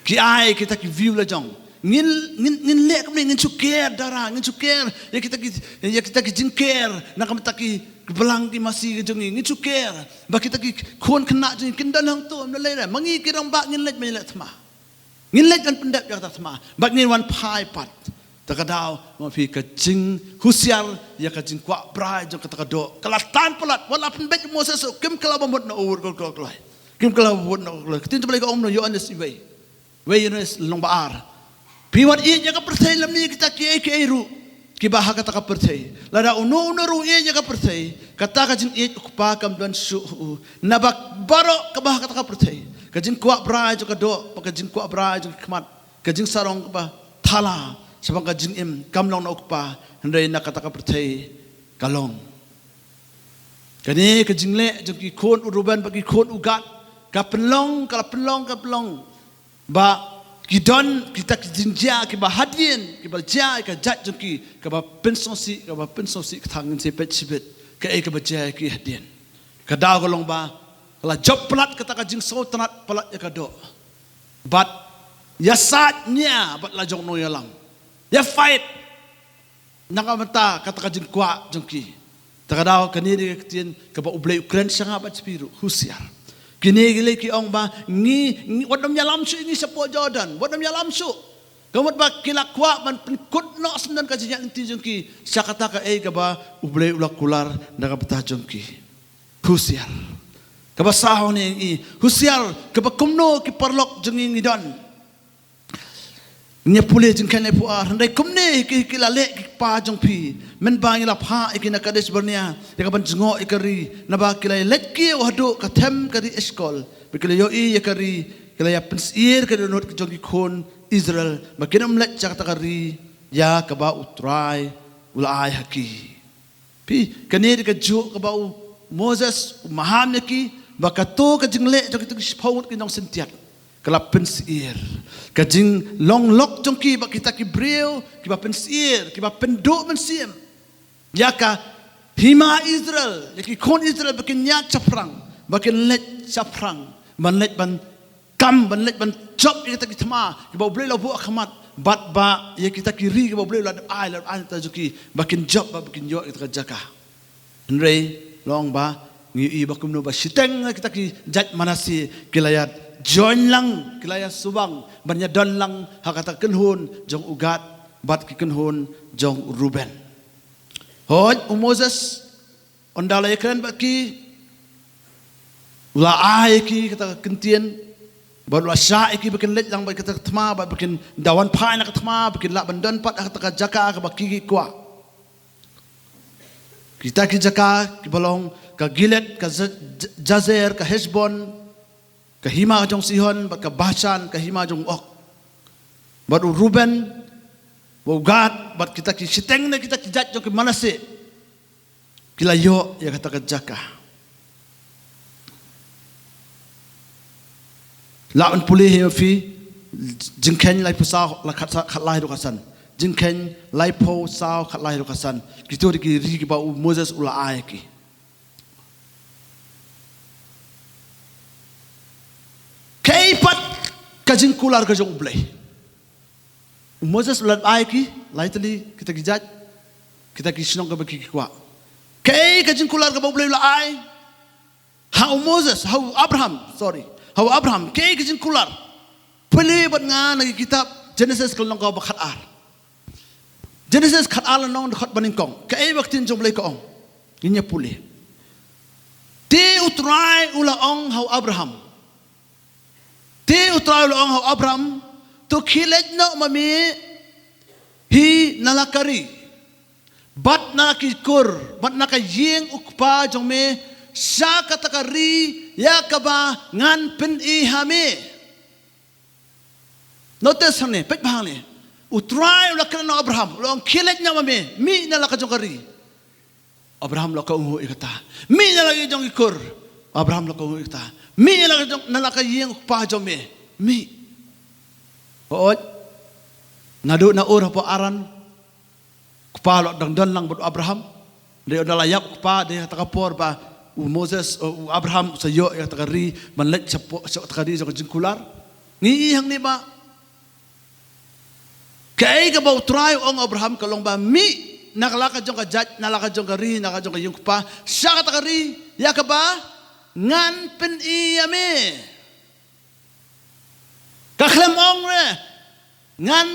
Ki ai kita ki view la jong. Ngin, ngin, ngin leh kumne, ngin shu ker dara, ngin shu ker ïa kita ki, ïa kita ki jingker na ka bynta ki balang ki masi ki jong ngi, ngin shu ker ba kita ki khun khynnah jong ngi kin don hangto, ym lei lei re. Ma ngi ki rangbah ngin leit ban leh thma. Ngin leit ban pyndep ïa kata ka thma bad ngin wan phai pat. Te ka daw, ma phi, ka jinghusiar ïa ka jingkwah brai jong kata ka doh ka la tan palat. Wat la pynbeit u Moses ruh, kim kylla ban mut noh u wut kloi kloi. Kim kylla ban mut noh u wut kloi kloi. Ka ktien jong U Blei ka ong noh, Ïoannis wei, wei Ïoannis lynnong ba ar. Phi wat ïeit ïa ka pyrthei lymne ïa kita kiei kiei ruh kiba ha kata ka pyrthei. Lada uno uno ruh u ïeit ïa ka pyrthei, kata ka jingïeit U Kpa kam don shuh ha u. Naba baroh kaba ha kata ka pyrthei, ka jingkwah brai jong ka doh bad ka jingkwah brai jong ka khmat, ka jingsarong kaba thala shaphang ka jingim, kam long na U Kpa, hynrei na kata ka pyrthei ka long. Kane ka jingleh jong ki khun u Ruben bad ki khun u Gad ka pynlong, ka la pynlong, ka pynlong ba ki don kita ki jingjia kiba hadien, kiba jia ïa ka jait jong ki, kaba pynsngewsih, kaba pynsngewsih. Kata ngin sa peit shibit kaei kaba jia ïa ki hadien. Ka daw ka long ba ka la jop palat kata ka jingsngewtynnat palat ïa ka doh. Bad ïasaid nia bad la jong nongïalam, ïa fight na ka bynta kata ka jingkwah jong ki. Te ka daw kane dei ka ktien kaba U Blei u kren sha nga bad sha phi ruh, husiar. Kine ki lei ki ong ba ngi, ngi, wat nym ïalam shuh ïa ngi shapoh Jordan, wat nym ïalam shuh. Ka mut ba ki la kwah ban pynkut noh syndon ka jingïaid lynti jong ki sha kata kaei kaba U Blei u la kular na ka bynta jong ki. Husiar. Kaba saw ne ngi husiar kaba kumno ki paralok jong ngi ngi don. Ngi pule jingkheiñ laiphew ar, hynrei kumne ki, ki la leh ki kpa jong phi. Mynba ngi la phah ïa ki na Kadesh Barnea ïa ka ban jngoh ïa ka ri, naba ki la leit kiew haduh ka them ka ri Eshkol. Ba ki la ïohi ïa ka ri, ki la ïa pynsyier ka dohnud jong ki khun Israel ba kin ym leit sha kata ka ri ïa kaba U Trai u la ai ha ki. Phi, kane dei kajuh kaba u Moses u maham ïa ki, ba kato ka jingleh jong kita ki shiphew ngut ki nongsyntiat ka la pynsyier. Ka jinglong lok jong ki bad kita ki briew kiba pynsyier, kiba pynduh mynsiem ïa ka hima Israel, ïa ki khun Israel ba kin ïaid shaphrang, ba kin leit shaphrang, ban leit ban kam, ban leit ban jop ïa kita ki thma kiba U Blei u la buh ha khmat, bad ba ïa kita ki ri kiba U Blei u la dep ai, la dep ai na ka bynta jong ki ba kin jop, ba, ba kin ïoh ïa kita ka jaka. Hynrei long ba ngi ïohi ba kumno ba shiteng na kita ki jait Manase ki la ïa join lang, ki la ïa subang ban ïa don lang ha kata ka kynhun jong u Gad bad ki kynhun jong u Ruben. Hooid, u Moses, ynda la ïakren bad ki, u la ai ïa ki kata ka ktien, bad u la shah ïa ki ba kin leit lang bad kata ka thma, bad ba kin da wan phai na ka thma, ba kin lah ban don pat ha kata ka jaka kaba ki ki kwah. Kita ki jaka kiba long ka Gilead, ka Ja-, Ja-, Jazer, ka Heshbon, ka hima jong Sihon, bad ka Bashan, ka hima jong Og. Bad u Ruben, bad u Gad, bad kita ki shiteng na kita ki jait jong ki Manase ki la ïoh ïa kata ka jaka. Lah ban pule hi ma phi, Jingkheiñ laiphew saw, la khat sa-, khat lai haduh khat san. Jingkheiñ laiphew saw, khat lai haduh khat san. Kito dei ki ri kiba u Moses u la ai ïa ki. Kaei pat ka jingkular ka jong U Blei? U Moses u la ai ïa ki lai tylli kita ki jait, kita ki shnong kaba ki kwah. Kaei ka jingkular kaba U Blei u la ai ha u Moses, ha u Abraham, sorry, ha u Abraham, kaei ka jingkular? Pule bad nga na ki kitab Genesis ka lynnong kaba khat ar. Genesis khat ar lynnong dkhot ba nyngkong. Kaei ba ka ktien jong U Blei ka ong? Ngin ïa pule. Te U Trai u la ong ha u Abraham. Te U Trai u la ong ha u Abraham, to khie leit noh ma me hi na la ka ri, bad na la ki kur, bad na ka ïing u kpa jong me, sha kata ka ri ïa kaba ngan pyni ha me. Notice hangne, peit bha hangne. U Trai u la kren na u Abraham, u la ong khie leit noh ma me, mih na la ka jong ka ri. Abraham la kohnguh ïa kata. Mih na la ka jong ki kur. Abraham la kohnguh ïa kata. Mih na la ka jong, na la ka ïing u kpa jong me. Mih. Hooid. Naduh na Ur hapoh Haran. Kpa la dang don lang bad u Abraham. Dei ynda la ïap u kpa, dei ha kata ka por ba u Moses, u Abraham u sa ïoh ïa kata ka ri ban leit shapoh, shapoh kata ka ri jong ka jingkular. Ngi i hangne ba kaei kaba U Trai u ong Abraham ka long ba mih na la ka jong ka jait, na la ka jong ka ri, na ka jong ka ïing u kpa, sha kata ka ri ïa kaba ngan pyni ïa me. Ka khlem ong re ngan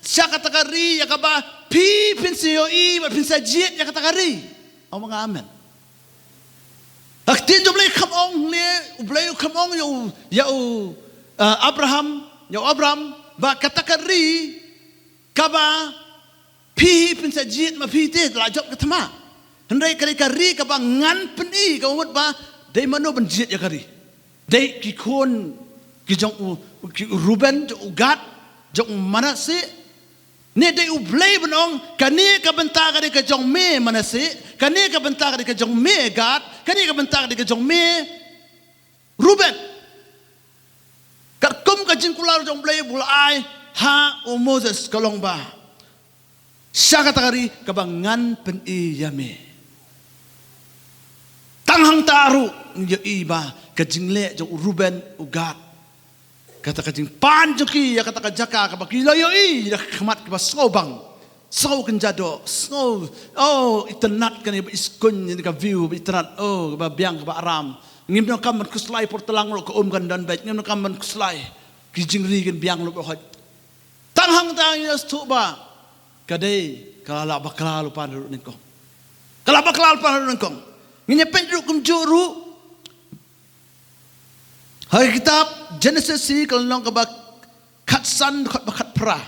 sha kata ka ri ïa kaba phi phin sa ïohi bad phin sa jied ïa kata ka ri. Ong ma nga amen. Ha ka ktien jong U Blei kam ong ne, U Blei kam ong ïa u, ïa u, eh, Abraham, ïa u Abraham, ba kata ka ri kaba phi phin sa jied ma phi te la jop ka thma. Hynrei ka ri, ka ri kaba ngan pyni, ka mut ba dei mano ban jied ïa ka ri? Dei ki khun ki jong u, ki Ruben, jong u Gad, jong u Manase? Ne dei U Blei ban ong kane ka bynta ka dei ka jong me Manase, kane ka bynta ka dei ka jong me Gad, kane ka bynta ka dei ka jong me Ruben? Katkum ka jingkular jong U Blei ba u la ai ha u Moses ka long ba sha kata ka ri kaba ngan pyni ïa me. Tang hangta ruh ngi ïohi ba ka jingleh jong u Ruben, u Gad, kata ka jingpan jong ki ïa kata ka jaka kaba ki la ïohi da ka khmat kiba sngewbang, sngewkynja doh, sngew, oh, itynnad kane ba i sngewkun ïa ka view ba itynnad, oh, kaba biang kaba aram. Ngim donkam ban khuslai por tlang ruh ka um kan don beit, ngim donkam ban khuslai. Ki jingri kin biang lut ba hoi. Tang hangta ngi sngewthuh ba ka dei ka la bakla lypa ruh nyngkong. Ka la bakla lypa ruh nyngkong. Ngin ïa peit ruh kumjuh ruh ha ka kitab Genesis, ka lynnong kaba khatsan, khat ba khatphra.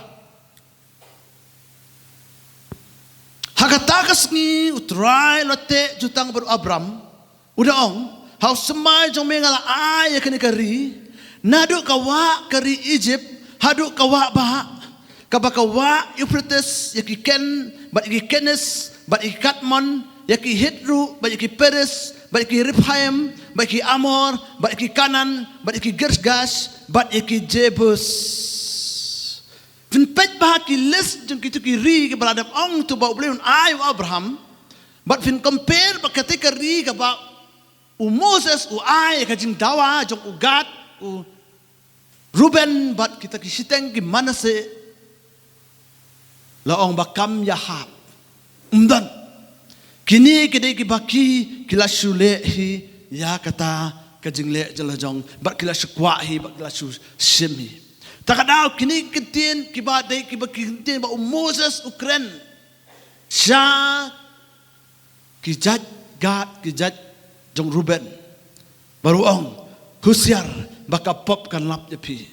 Ha kata ka sngi U Trai u la teh jutang bad u Abram, u da ong, ha u symbai jong me nga la ai ïa kane ka ri, naduh ka wah ka ri Ijipt haduh ka wah bah, kaba ka wah Euphrates, ïa ki Ken bad ïa ki Kenes bad ïa ki Kadmon, ïa ki Hit ruh bad ïa ki Peres bad ïa ki Rephaim bad ïa ki Amor bad ïa ki Kanaan bad ïa ki Girgash bad ïa ki Jebus. Phin peit bha ki list jong kito ki ri kiba la dep ong to ba U Blei un ai u Abraham. Bad phin compare bad kata ka ri kaba u Moses u ai ka jingdawa jong u Gad, u Ruben bad kita ki shiteng ki Manasseh. La ong ba kam ïahap. Ym don. Kine ki dei kiba ki, ki la shu leh hi ïa kata ka jingleh jong la jong, bad ki la shu kwah hi, bad ki la shu shim hi. Ta ka daw kine ki ktien kiba dei kiba ki ktien ba u Moses u kren sha ki jait Gad, ki jait jong Ruben. Bad u ong, husiar ba ka pop kan lap ïa phi.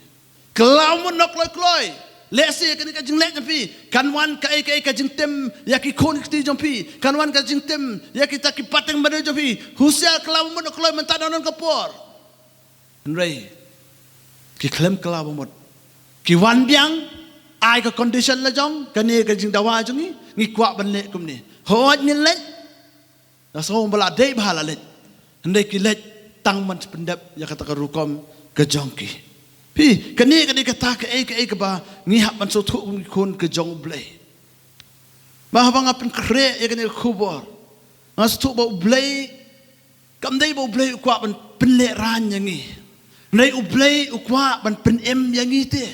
Kylla mut noh kloi kloi. Lehse kane ka jingleh jong phi kan wan kaei kaei ka jingtim ïa ki khun ki kti jong phi. Kan wan ka jingtim ïa kita ki pateng baroh jong phi. Husiar, kylla mut noh kloi, mynta dang don ka por. Hynrei ki khlem kylla mut. Ki wan biang, ai ka condition la jong, kane ka jingdawa jong ngi, ngi kwah ban leh kumne. Hooid ngin leit. La sngewbha la dei bha la leit. Hynrei ki leit tang ban pyndep ïa kata ka rukom ka jong ki. Phi, kane ka dei kata kaei kaei kaba ngi hap ban sngewthuh kum ki khun ka jong U Blei. Ba haba nga pynkhreh ïa kane ka khubor, nga sngewthuh ba U Blei kam dei ba U Blei u kwah ban pynlehraiñ ïa ngi. Hynrei U Blei u kwah ban pynim ïa ngi te.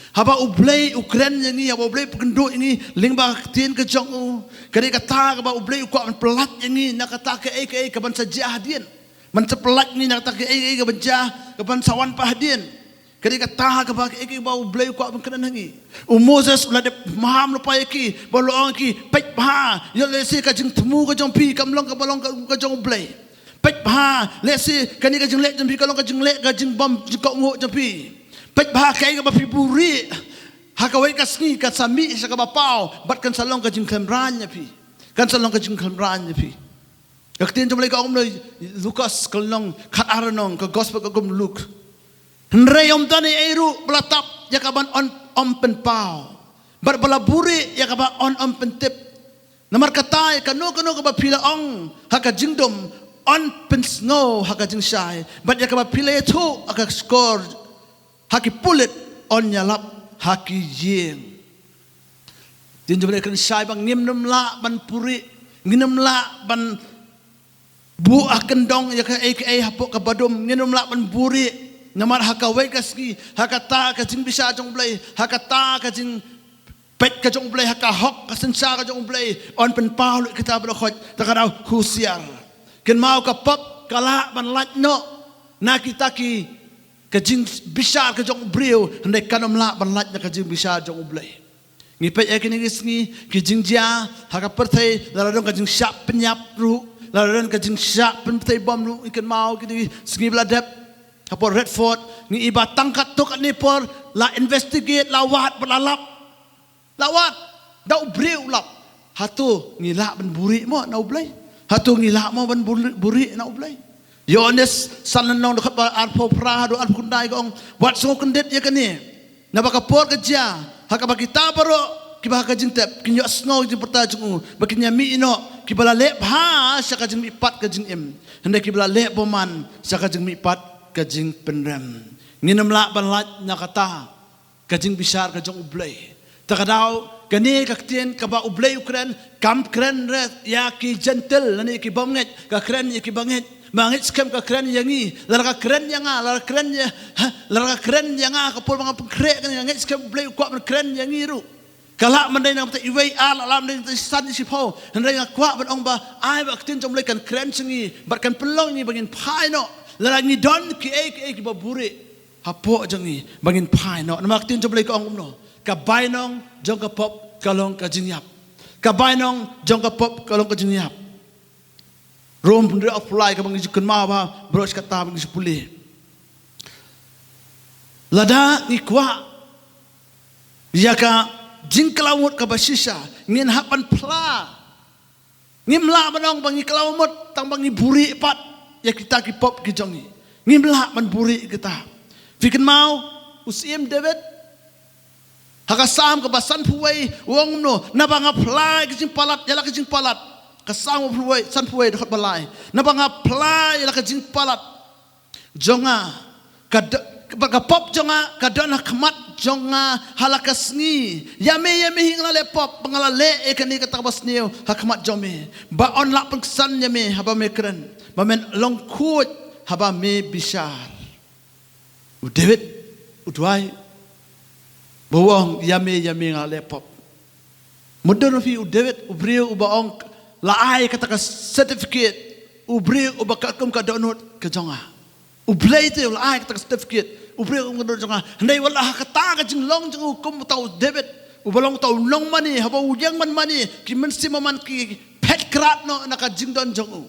Haba U Blei u kren ïa ngi, haba U Blei u pynkynduh ïa ngi lyngba ka ktien ka jong u, ka dei kata kaba U Blei u kwah ban pyllait ïa ngi na kata kaei kaei kaban sa jia hadien. Ban sa pyllait ngi na kata kaei kaei kaban jia, kaban sa wan pat hadien. Ka dei kata kaba kaei kaei ba U Blei u kwah ban kren ha ngi. U Moses u la dep maham lypa ïa ki, ba u la ong ïa ki, peit bha, ïoh lehse ka jingthmu ka jong phi kam long kaba long ka, ka jong U Blei. Peit bha, lehse kane ka jingleh jong phi ka long ka jingleh ka jingbym jingkohnguh jong phi. Peit bha, kaei kaba phi buhrieh ha kawei ka sngi kan sa mih sha kaba paw, bad kan sa long ka jingkhlem raiñ ïa phi. Kan sa long ka jingkhlem raiñ ïa phi. Ka ktien jong U Blei ka ong ha Lukas ka lynnong khatar, lynnong ka gospel ka kum u Luke. Hynrei ym don ei ei ruh ba la tap ïa ka ban ym, ym pynpaw, bad ba la buhrieh ïa ka ban ym, ym pyntip. Namar kata ïa kano kano kaba phi la ong ha ka jingdum, yn pynsngew ha ka jingshai, bad ïa kaba phi la ïathuh ha ka shkor ha ki pulit, yn ïalap ha ki ïing. Ktien jong U Blei ka kren shai ba ngim nym lah ban buhrieh, ngim nym lah ban buh ha kyndong ïa kaei kaei hapoh kaba dum, ngim nym lah ban buhrieh. Namar ha kawei ka sngi, ha kata ka jingbishar jong U Blei, ha kata ka jingpeit ka jong U Blei, ha ka hok ka synshar ka jong U Blei, yn pynpaw lut kita ba la khoit. Ta ka daw husiar. Kynmaw, ka pop ka lah ban lait noh na kita ki, ka jingbishar ka jong u briew, hynrei kan nym lah ban lait na ka jingbishar jong U Blei. Ngi peit ïa kine ki sngi, ki jingjia ha ka pyrthei, lada don ka jingshah pynïap ruh, lada don ka jingshah pynpyrthei bom ruh, ngi kynmaw kine ki sngi ba la dep ha por Redford, ngi i ba tang katto katne por la investigate, la wad bad la lap. La wad da u briew u lap. Hato ngi lah ban buhrieh mo na U Blei? Hato ngi lah mo ban buhrieh, buhrieh na U Blei? Ïoannis san, lynnong dkhot ba arphew phra haduh arphew khyndai ka ong, wat sngewkyndit ïa kane. Naba ka por ka jia ha kaba kita baroh kiba ha ka jingtep kin ïohsngew ïa ka jingpyrta jong u, bad kin ïamih noh, kiba la leh bha sha ka jingmihpat ka jingim, hynrei kiba la leh bymman sha ka jingmihpat ka jingpynrem. Ngin nym lah ban lait na kata ka jingbishar ka jong U Blei. Ta ka daw, kane ka ktien kaba U Blei u kren, kam kren re ïa ki Jentil lane ïa ki bym ngeit, ka kren ïa ki bangeit. Ma ngeit skhem ka kren ïa ngi, lada ka kren ïa nga, lada ka kren ïa, ha, lada ka kren ïa nga, ka por ba nga pynkhreh kane, nga ngeit skhem U Blei u kwah ban kren ïa ngi ruh. Ka lah ban dei na ka bynta iwei, ah, lah ban dei na ka bynta san, shiphew. Hynrei nga kwah ban ong ba ai ba ka ktien jong U Blei kan kren sha ngi, bad kan pynlong ïa ngi ba ngin phai noh. Lada ngi don kiei kiei kiba buhrieh hapoh jong ngi, ba ngin phai noh. Namar ka ktien jong U Blei ka ong kumno? Ka bainong jong ka pop ka long ka jingïap. Ka bainong jong ka pop ka long ka jingïap. Rom hynriew arphew lai kaba ngi ju kynmaw ba baroh shi katta ba ngi ju pule. Lada ngi kwah ïa ka jingkylla mut kaba shisha, ngin hap ban phla. Ngim lah ban ong ba ngi kylla mut tang ba ngi buhrieh pat ïa kita ki pop ki jong ngi. Ngim lah ban buhrieh kita. Phi kynmaw u Syiem David ha ka Salm kaba sanphew wei u ong kumno, naba nga phla ïa ka jingpalat, ïa la ka jingpalat. Ka Salm sanphew wei, sanphew wei dkhot ba lai. Naba nga phla ïa la ka jingpalat jong nga, ka do-, ka pop jong nga ka don ha khmat jong nga ha la ka sngi. Ïa me, ïa me hi nga la leh pop, ba nga la leh ïa kane kata kaba sniew ha khmat jong me, ba yn lah pynksan ïa me haba me kren, ba men long khuid haba me bishar. U David u duwai ba u ong, ïa me, ïa me nga la leh pop. Mutdur ma phi u David, u briew uba ong la ai kata ka certificate, u briew uba katkum ka dohnud ka jong nga. U Blei te u la ai kata ka certificate, u briew uba katkum ka dohnud jong nga. Hynrei wat la ha kata ka jinglong jong u kum uta u David, uba long uta u nongmane, haba u ïeng ban mane, ki mynsiem man ki phet krad noh na ka jingdon jong u.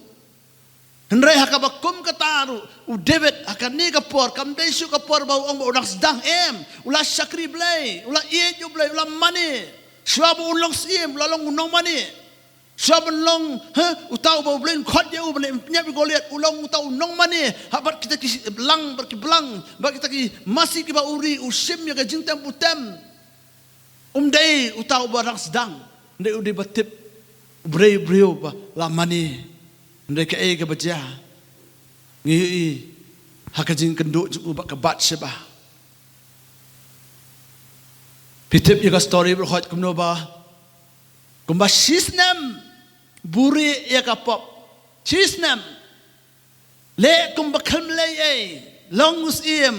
Hynrei ha kaba kum kata ruh u David ha kane ka por kam dei shuh ka por ba u ong ba u dang sdang, em, u la shakri Blei, u la ïeit ïa u Blei, u la mane. Shuwa ba un long syiem u la long u nongmane. Shuwa ban long, ha, uta uba u Blei un khot ïa u ban leh pynïap ïa u Goliath, u long uta u nongmane ha bad kita ki blang, bad ki blang, bad kita ki masi kiba u ri, u shim ïa ka jingtem ba u tem. Um dei uta uba dang sdang, um dei u dei ba tip, u briew, u briew ba la mane. Um dei kaei kaba jia, ngi ïohi ha ka jingkynduh jong u bad ka Bathsheba. Phi tip ïa ka story baroh khoit kumno ba, kumba shisnem buhrieh ïa ka pop. Shisnem. Leh kumba khlem leh ei, long u syiem.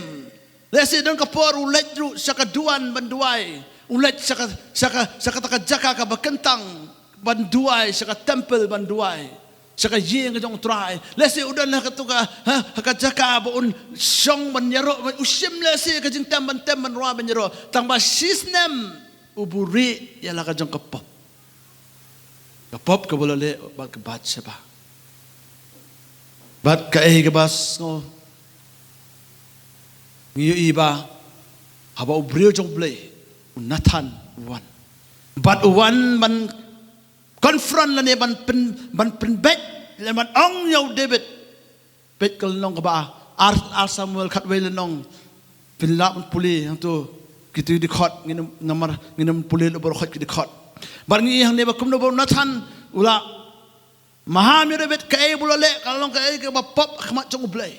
Lehse don ka por u leit ruh sha ka duwan ban duwai. U leit sha ka, sha ka, sha kata ka jaka kaba kyntang ban duwai, sha ka temple ban duwai, sha ka ïing ka jong u Trai. Lehse u don ha katu ka, ha, ha ka jaka ba un shong ban ïaroh, ban u shim lehse ka jingtem ban tem ban rwai ban ïaroh. Tang ba shisnem u buhrieh ïa la ka jong ka pop. Ka pop kaba u la leh bad ka Bathsheba. Bad kaei kaba sngew, ngi ïohi ba haba u briew jong u Blei u Nathan u wan, bad u wan ban confront lane ban pyn, ban pynbeit lane ban ong ïa u David. Peit ka lynnong kaba ar, ar Samuel khatwei lynnong. Phin lah ban pule hangto, kito ki dkhot, ngin ym, namar ngin ym pule lut baroh khoit ki dkhot. Bad ngi ïohi hangne ba kumno ba u Nathan u la maham ïa u David, kaei ba u la leh ka long kaei kaba pop ha khmat jong u Blei.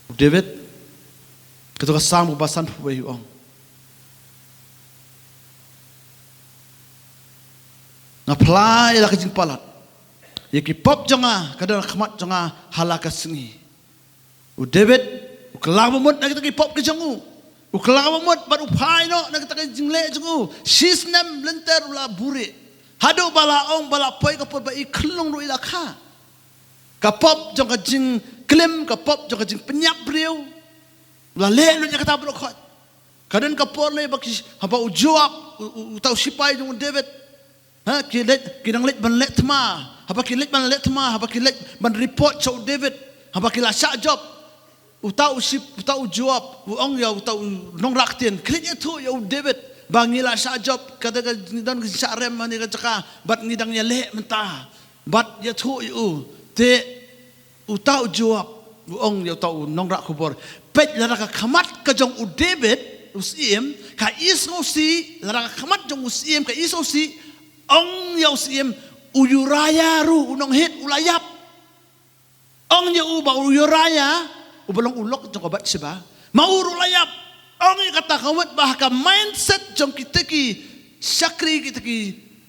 U David, kato ka Salm kaba sanphew wei u ong, nga phla ïa la ka jingpalat. Ïa ki pop jong nga ka don ha khmat jong nga ha la ka sngi. U David u kylla ba mut na kita ki pop ki jong u. U kylla ba mut bad u phai noh na kita ki jingleh jong u. Shisnem lynter u la buhrieh. Haduh ba la ong, ba la poi ka por ba i khunlung ruh i la kha. Ka pop jong ka jingklim, ka pop jong ka jingpynïap briew. U la leh lut ïa kata baroh khoit. Ka don ka por lei ba ki, haba u Joab, u, u, uta u sipai jong u David. Ha, ki leit, ki dang leit ban leh thma. Haba ki leit ban leh thma, haba ki leit ban report sha u David, haba ki la shah jop, uta u sip, uta u Joab u ong ïa uta u nongrah ktien, khie leit ïathuh ïa u David ba ngi la shah jop, ka dei ka, ngi don ka shah rem ha kane ka jaka, bad ngi dang ïaleh mynta. Bad ïathuh ïa u. Te uta u Joab u ong ïa uta u nongrah khubor, peit, lada ka khmat ka jong u David u syiem ka isngewsih, lada ka khmat jong u syiem ka isngewsih, ong ïa u syiem, u Uriah ruh u nong Hit u la ïap. Ong ïa u ba u Uriah uba long u lok jong ka Bathsheba, ma u ruh u la ïap. Ong ïa kata ka mut ba ha ka mindset jong kita ki shakri, kita ki,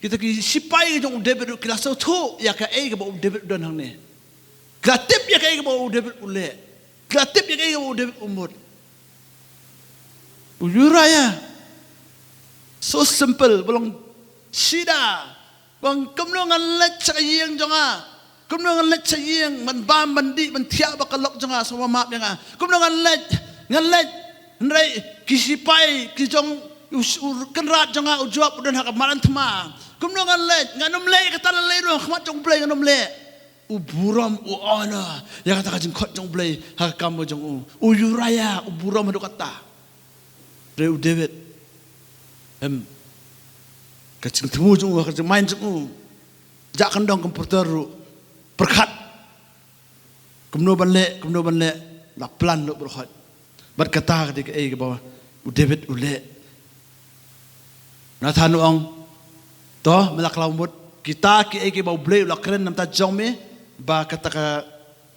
kita ki sipai jong u David ruh ki la sngewthuh ïa kaei kaba u David u don hangne. Ki la tip ïa kaei kaba u David u leh. Ki la tip ïa kaei kaba u David u mut. U Uriah, so simple, ba long shida. Ba ong kumno ngan leit sha ka ïing jong nga. Kumno ngan leit sha ïing, ban bam, ban dih, ban thiah bad ka lok jong nga, sngewbha map ïa nga. Kumno ngan leit, ngan leit. Hynrei ki sipai ki jong u, u kynrad jong nga u Joab u don ha ka madan thma. Kumno ngan leh, ngan ym leh kata la leh ruh ha khmat jong U Blei ngan ym leh. U burom u honor ïa kata ka jingkhot jong U Blei ha ka kam jong u. U Uriah u burom haduh katta. Hynrei u David, em, ka jingthmu jong u, ka jingmain jong u, jah kyndong kum porter ruh pyrkhat kumno ban leh, kumno ban leh, la plan ruh baroh khoit. Bad kata ka dei kaei kaba u David u leh. Nathan u ong, to me la kylla mut kita kiei kiba U Blei u la kren na ka bynta jong me, ba kata ka,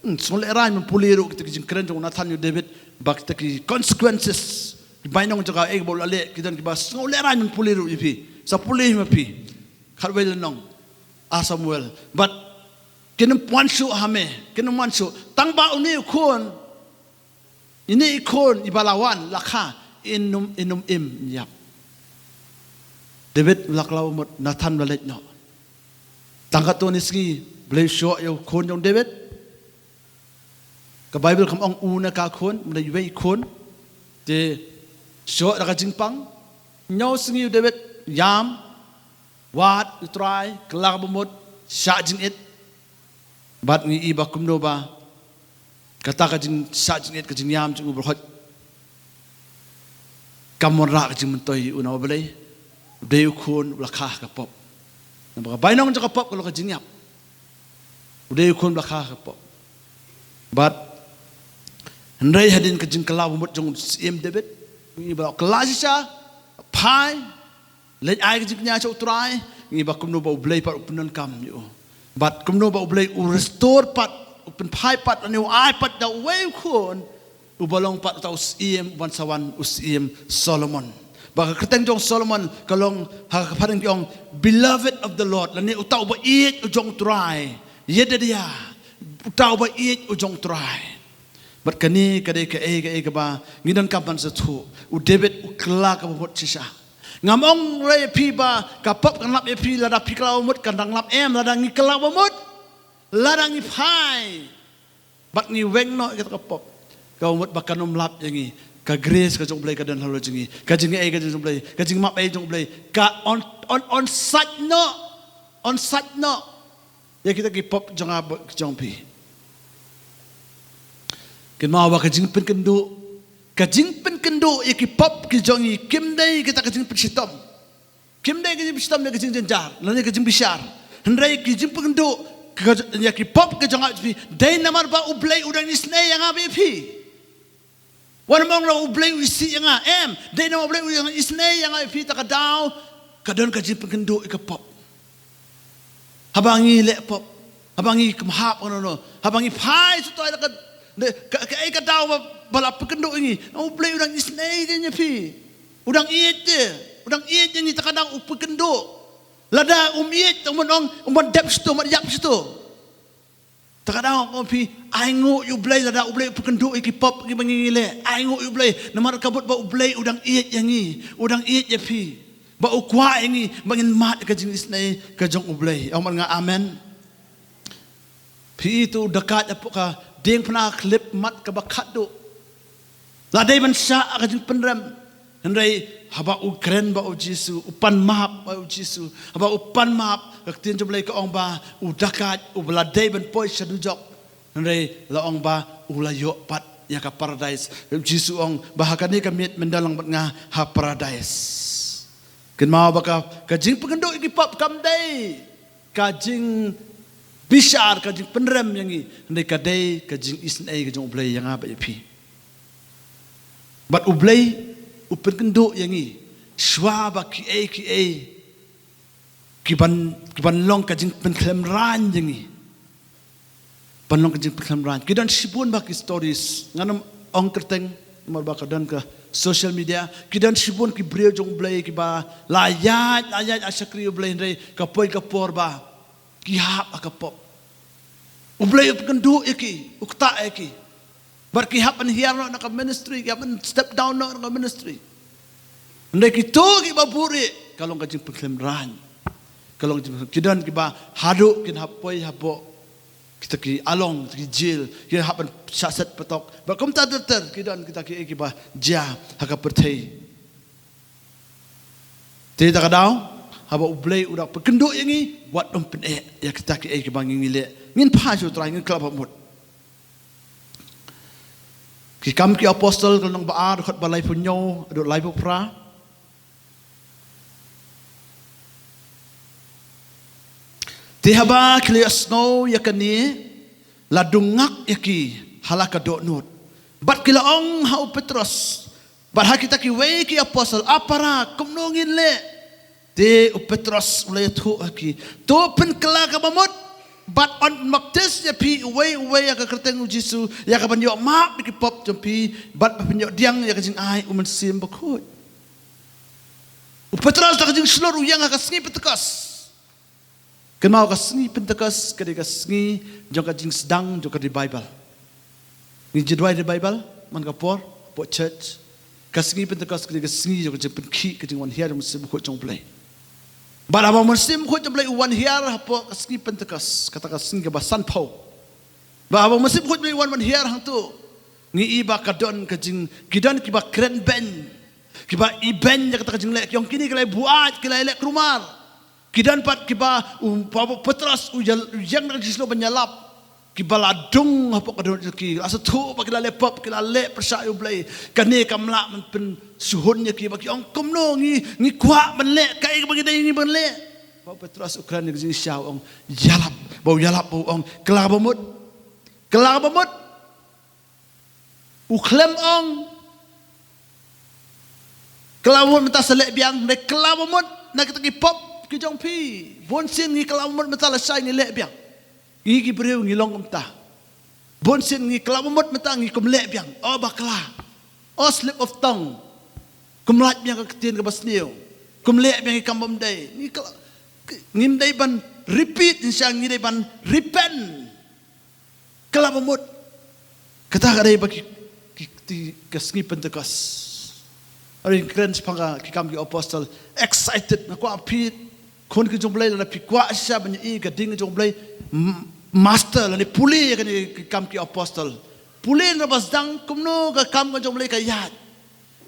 hmm, sngewlehraiñ ban pule ruh kita ki jingkren jong u Nathan ïa u David, ba kita ki consequences, ki bainong jong kaei kaba u la leh, ki don kiba sngewlehraiñ ban pule ruh ïa phi. Sa pule ma phi. Khatwei lynnong, ar Samuel. Bad kin ym wan shuh ha me, kin ym wan shuh. Tang ba une u khun, ine i khun iba la wan, la kha, in ym, in ym im ïap. David u la kylla mut, Nathan u la leit noh. Tang katto katne sngi, Blei u shoh ïa u khun jong David. Ka Baibl kam ong u ne ka khun, mynta iwei i khun. Te shoh da ka jingpang. Hynñiew sngi u David ïam, wad ïa u Trai, kylla kaba mut, shah jingit. Bad ngi i ba kumno ba kata ka jingshah jingit, ka jingïam jong u baroh khoit kam wanrah ka jingmyntoi ïa u, namar balei? U dei u khun uba la kha ha ka pop. Namar ka bainong jong ka pop ka long ka jingïap. U dei u khun uba la kha ha ka pop. Bad hynrei hadien ka jingkylla ba mut jong u Syiem David, ngi i ba la kylla shisha, phai, leit ai ka jingkñia sha u Trai, ngi i ba kumno ba U Blei pat u pyndonkam ïa u. Bad kumno ba U Blei u restore pat, u pynphai pat, lane u ai pat da uwei u khun, uba long pat uta u syiem uban sa wan, u Syiem Solomon. Ba ka kyrteng jong Solomon ka long ha ka phareng ki ong, beloved of the Lord, lane uta uba ïeit u jong u Trai. Ïa da dia, uta uba ïeit u jong u Trai. Bad kane ka dei kaei kaei kaba ngi donkam ban sngewthuh. U David u kylla kaba mut shisha. Ngam ong ruh ïa phi ba ka pop kan lap ïa phi lada phi kylla ba mut, kan dang lap, em, lada ngi kylla ba mut, lada ngi phai bad ngi weng noh ïa kata ka pop, kaba mut ba kan ym lap ïa ngi. Ka grace ka jong U Blei ka don halor jong ngi. Ka jingaiei ka jong U Blei, ka jingmap ei jong U Blei ka on, on, on sait noh, on sait noh ïa kita ki pop jong nga bad jong phi. Kynmaw ba ka jingpynkynduh, ka jingpynkynduh ïa ki pop ki jong ngi kim dei kita ka jingpynshitom. Kim dei ka jingshitom, dei ka jingjynjar, lane ka jingbishar. Hynrei ka jingpynkynduh ka, ïa ki pop ki jong nga bad phi, dei namar ba U Blei u dang isynei ïa nga bad ïa phi. Wat nym ong ruh U Blei u isih ïa nga, em, dei namar U Blei u isynei ïa nga bad ïa phi, ta ka daw ka don ka jingpynkynduh ïa ka pop. Haba ngi leh pop, haba ngi kynhap, no, no, no, haba ngi phai shuh, ta ka, ka, kaei ka daw ba, ba la pynkynduh ïa ngi? U Blei u dang isynei ïa phi. U dang ïeit, u dang ïeit ïa ngi, ta ka daw u pynkynduh. Lada um ïeit, um ban ong, um ban dep shuh, um ban ïap shuh. Ta ka daw nga ong ïa phi, ainguh ïa U Blei lada U Blei u pynkynduh ïa ki pop kiba ngi leh. Ainguh ïa U Blei namar ka mut ba U Blei u dang ïeit ïa ngi, u dang ïeit ïa phi. Ba u kwah ïa ngi ba ngin mad ka jingisynei ka jong U Blei. Ong bad nga amen. Phi i, uto u dakaid hapoh ka diengphna khyllipmat kaba khatduh la dei ban shah ha ka jingpynrem. Hynrei haba u kren bad U Jisu, u pan map bad U Jisu, haba u pan map, ka ktien jong U Blei ka ong ba u dakaid uba la dei ban poi sha dujok, hynrei la ong ba u la ïoh pat ïa ka paradais. U Jisu u ong ba ha kane ka miet men don lang bad nga ha paradais. Kynmaw ba ka, ka jingpynkynduh ïa ki pop kam dei ka jingbishar, ka jingpynrem ïa ngi, hynrei ka dei ka jingisynei ka jong U Blei ïa nga bad ïa phi. Bad U Blei u pynkynduh ïa ngi shuwa ba kiei kiei ki ban, ki ban long ka jingpynkhlem rain ïa ngi. Ban long ka jingpynkhlem rain. Ki don shibun bha ki stories, ngan ym ong kyrteng namar ba ka don ka social media. Ki don shibun ki briew jong U Blei kiba la ïaid, la ïaid ha shakri U Blei, hynrei ka poi ka por ba ki hap ha ka pop. U Blei u pynkynduh ïa ki, u ktah ïa ki. Bad ki hap ban hiar noh na ka ministry, ki hap ban step down noh na ka ministry. Hynrei kito kiba buhrieh, ka long ka jingpynkhlem rain. Ka long jing, ki don kiba haduh kin hap poi hapoh Kita ki along, kita ki jil, ki hap ban shah set patok. Bad kumta ter ter, ki don kita ki, kiba jia ha ka pyrthei. Te da ka daw, haba U Blei u da pynkynduh ïa ngi, wat ym pyneh ïa kita ki, kiba ngi, ngi leh. Ngin phai sha U Trai, ngin kylla ba mut. Ki Kam ki Apostol, ka lynnong ba ar, dkhot ba laiphew hynñiew haduh laiphew phra. Te haba ki la ïohsngew ïa kane, la dung ngak ïa ki ha la ka dohnud. Bad ki la ong ha u Petros bad ha kita kiwei ki apostol, "A para, kumno ngin leh?" Te u Petros u la ïathuh ha ki, "To pynkylla ka bamut, bad yn baptis ïa phi uwei uwei ha ka kyrteng U Jisu, ïa ka ban ïoh map ïa ki pop jong phi, bad ba phin ïoh pdiang ïa ka jingai U Mynsiem Bakhuid." U Petros da ka jingshlur u ïeng ha ka sngi Pentekost. Kynmaw, ka sngi Pentekost ka dei ka sngi jong ka jingsdang jong ka revival. Ngi ju duwai revival man ka por hapoh church. Ka sngi Pentekost ka dei ka sngi jong ka jingpynkhih, ka jingwan hiar jong U Mynsiem Bakhuid jong U Blei. Bad haba U Mynsiem Bakhuid jong U Blei u wan hiar hapoh ka sngi Pentekost, kata ka sngi kaba sanphew, bad haba U Mynsiem Bakhuid U Blei u wan, wan hiar hangto, ngi i ba ka don ka jing, ki don kiba kren beiñ, kiba ibeiñ ïa kata ka jingleh, ki ong, "Kine ki la buaid, ki la leh kulmar." Ki don pat kiba, u, pa, pa, Petros u ïa, u ïeng da ka jingshlur ban ïalap, kiba la dung hapoh ka dohnud jong ki, la sngewthuh ba ki la leh pop, ki la leh pyrshah ïa U Blei. Kane kam lah ban pynshitom ïa ki, ba ki ong, "Kumno ngi, ngi kwah ban leh kaei kaba ngi dei ngi ban leh." Ba u Petros u kren da ka jingshisha u ong, "Ïalap." Ba u ïalap, ba u ong, "Kylla ka bamut. Kylla ka bamut." U khlem ong, "Kylla ka bamut mynta sa leh biang." Hynrei, "Kylla ka bamut na kita ki pop ki jong phi." Bunsien ngi kylla ka bamut mynta lashai ngi leh biang. Ngi ki briew ngi long kumta. Bunsien ngi kylla ka bamut mynta ngi kum leh biang. O bakla. O slip of tongue. Kum lait biang ka ktien kaba sniew. Kum leh biang ki kam bym dei. Ngi kylla, ngim dei ban repeat, ngi sha ngi dei ban repent. Kylla ka bamut. Kata ka dei ba ki, ki, ki, ka sngi Pentekost. Hynrei ngi kren shaphang ka, ki Kam ki Apostol. Excited, nga kwah phi khun ki jong U Blei, lada phi kwah shisha ban ïohi ka ding jong U Blei, m-, master, lane pule ïa kane ki Kam ki Apostol. Pule na ba sdang kumno ka kam ka jong U Blei ka ïaid.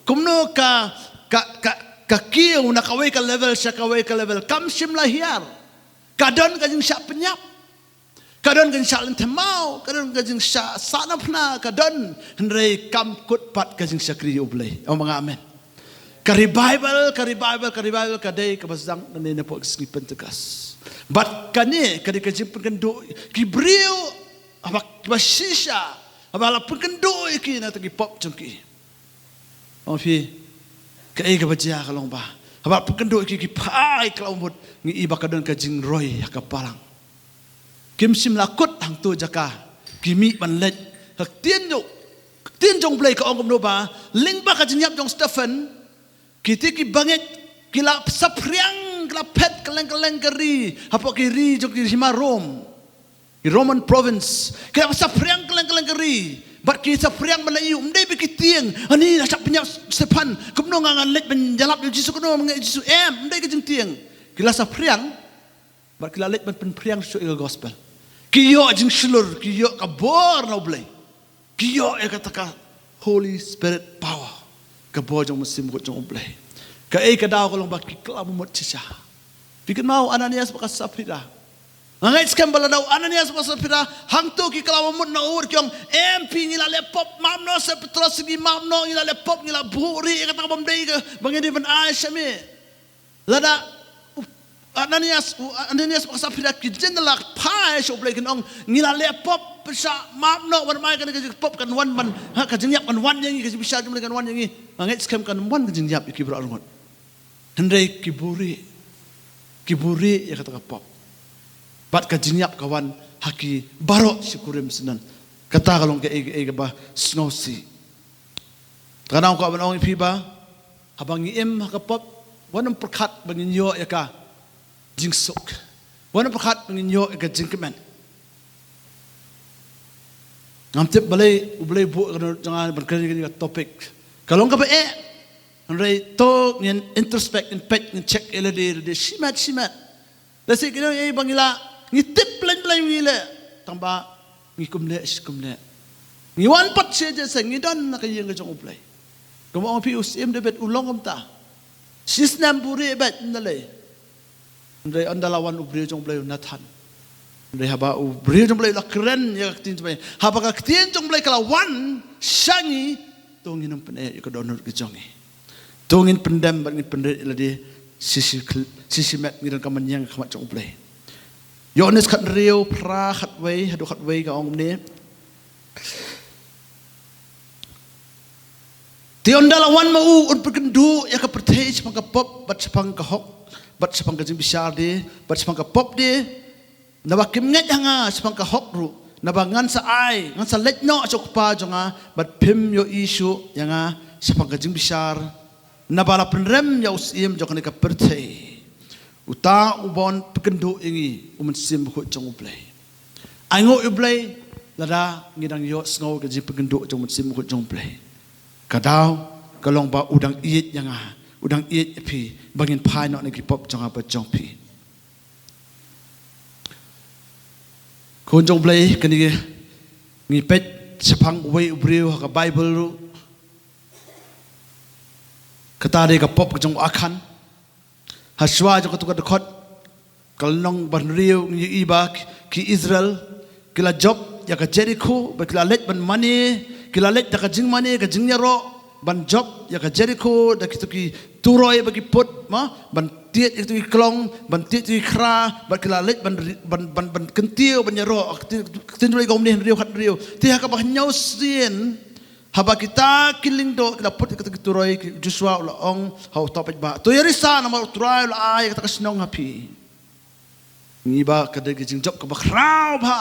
Kumno ka, ka, ka, ka kiew na kawei ka level sha kawei ka level. Kam shym la hiar. Ka don ka jingshah pynïap. Ka don ka jingshah lynthem maw, ka don ka jingshah sahnarphna, ka don, hynrei kam kut pat ka jingshakri ïa U Blei. Ong ma nga amen. Ka revival, ka revival, ka revival ka dei kaba sdang nangne napoh ka sngi Pentekost. Bad kane ka dei ka jingpynkynduh, ki briew haba, kiba shisha, haba la pynkynduh ïa ki na kita ki pop jong ki. Ong phi, kaei kaba jia ka long ba haba pynkynduh ïa ki, ki phai kylla ka bamut, ngi i ba ka don ka jingroi ha ka balang. Kim shym la kut hangto jaka, ki mih ban leit. Ka ktien jong, ka ktien jong U Blei ka ong kumno ba, lyngba ka jingïap jong u Stephen, kita ki bangeit ki la saphriang, ki la phet kylleng kylleng ka ri, hapoh ki ri jong ki hima Rom. Ki Roman province. Ki la saphriang kylleng kylleng ka ri. Bad ki saphriang ban leit ïoh, ym dei ba ki tieng. Ani la shah pynïap Stephen. Kumno nga ngan leit ban ïalap ïa U Jisu, kumno nga ïa U Jisu. Em, ym dei ka jingtieng. Ki la saphriang. Bad ki la leit ban pynphriang shuh ïa ka gospel. Ki ïoh jingshlur, ki ïoh ka bor na U Blei. Ki ïoh ïa kata ka Holy Spirit power. Ka bor jong U Mynsiem Bakhuid jong U Blei. Kaei ka daw ka long ba ki kylla ka bamut shisha. Phi kynmaw u Ananias bad ka Saphira. Nga ngeit skhem ba lada u Ananias bad ka Saphira hangto ki kylla ka bamut na u wut, ki ong, "Em phi, ngi la leh pop, map noh." Sa Petros, "Ngi map noh, ngi la leh pop, ngi la buhrieh ïa kata kaba ym dei kaba ngi dei ban ai sha me." Lada u Ananias, u Ananias bad ka Saphira ki jin da la phai sha U Blei, kin ong, "Ngi la leh pop, pynshah, map noh, wan mai kane ka jingpop kan wan ban, ha, ka jingïap kan wan ïa ngi, ka jingbishar jong U Blei kan wan ïa ngi." Nga ngeit skhem kan ym wan ka jingïap ïa ki baroh arngut. Hynrei ki buhrieh, ki buhrieh ïa kata ka pop. Bad ka jingïap ka wan ha ki baroh shi kurim syndon. Kata ka long kaei kaei kaba sngewsih. Te nga kwah ban ong ïa phi ba haba ngi im ha ka pop, wat nym pyrkhat ba ngin ïoh ïa ka jingsuk. Wat nym pyrkhat ba ngin ïoh ïa ka jingkmen. Ngam tip balei U Blei u buh ïa kane jong nga ban kren ïa kane ka topic. Ka long kaba eh. Hynrei to ngin introspect, ngin peit, ngin check ïa lade, lade shimet shimet. Lehse ki don ei ba ngi la, ngi tip bleiñ bleiñ ngi leh. Tang ba ngi kum leh shi kum leh. Ngi wan pat shi je se ngi don na ka ïing ka jong U Blei. Kumba ong phi u Syiem David u long kumta. Shi snem buhrieh bad na lei. Hynrei ynda la wan u briew jong U Blei u Nathan. Hynrei haba u briew jong U Blei u la kren ïa ka ktien jong U Blei. Haba ka ktien jong U Blei ka la wan sha ngi. To ngin ym pyneh ïa ka dohnud ka jong ngi. To ngin pyndem bad ngin pynrit ïa lade shi shi khl-, shi shi met ngi don ka manïang ha khmat jong U Blei. Ïoannis khathynriew phra khatwei haduh khatwei ka ong kumne. Te ynda la wan ma u un pynkynduh ïa ka pyrthei shaphang ka pop bad shaphang ka hok bad shaphang ka jingbishar de bad shaphang ka pop de. Naba kim ngeit ha nga shaphang ka hok ruh. Naba ngan sa ai, ngan sa leit noh sha u Kpa jong nga, bad phim ïohi shuh ïa nga shaphang ka jingbishar. Naba la pynrem ïa u syiem jong kane ka pyrthei. Uta uba un pynkynduh ïa ngi, u Mynsiem Bakhuid jong U Blei. Ainguh ïa U Blei, lada ngi dang ïohsngew ka jingpynkynduh jong u Mynsiem Bakhuid jong U Blei. Ka daw, ka long ba u dang ïeit ïa nga, u dang ïeit ïa phi, ba ngin phai noh na ki pop jong nga bad jong phi. Khun jong U Blei, kane ngi peit shaphang uwei u briew ha ka Baibl ruh. Kata dei ka pop ka jong u Akhan. Hashwa jong katu ka dkhot, ka lynnong ba hynriew ngi ïohi ba ki, ki Israel ki la jop ïa ka Jerikho, ba ki la leit ban mane, ki la leit da ka jingmane, ka jingïaroh, ban jop ïa ka Jerikho, da kitu ki turoi ba ki put, ma, ban tied ïa kitu ki klong, ban tied ïa kitu ki khra, bad ki la leit ban ri-, ban, ban, ban kyntiew, ban ïaroh, ka ktien, ka ktien jong U Blei ka ong kumne hynriew khathynriew. Te ha kaba hynñiew sien, haba kita ki lyngdoh ki la put ïa kitu ki turoi, ki Joshua u la ong ha uta u paidbah. To ïarisa namar U Trai u la ai ïa kata ka shnong ha phi. Ngi ba ka dei ka jingjop kaba khraw bha.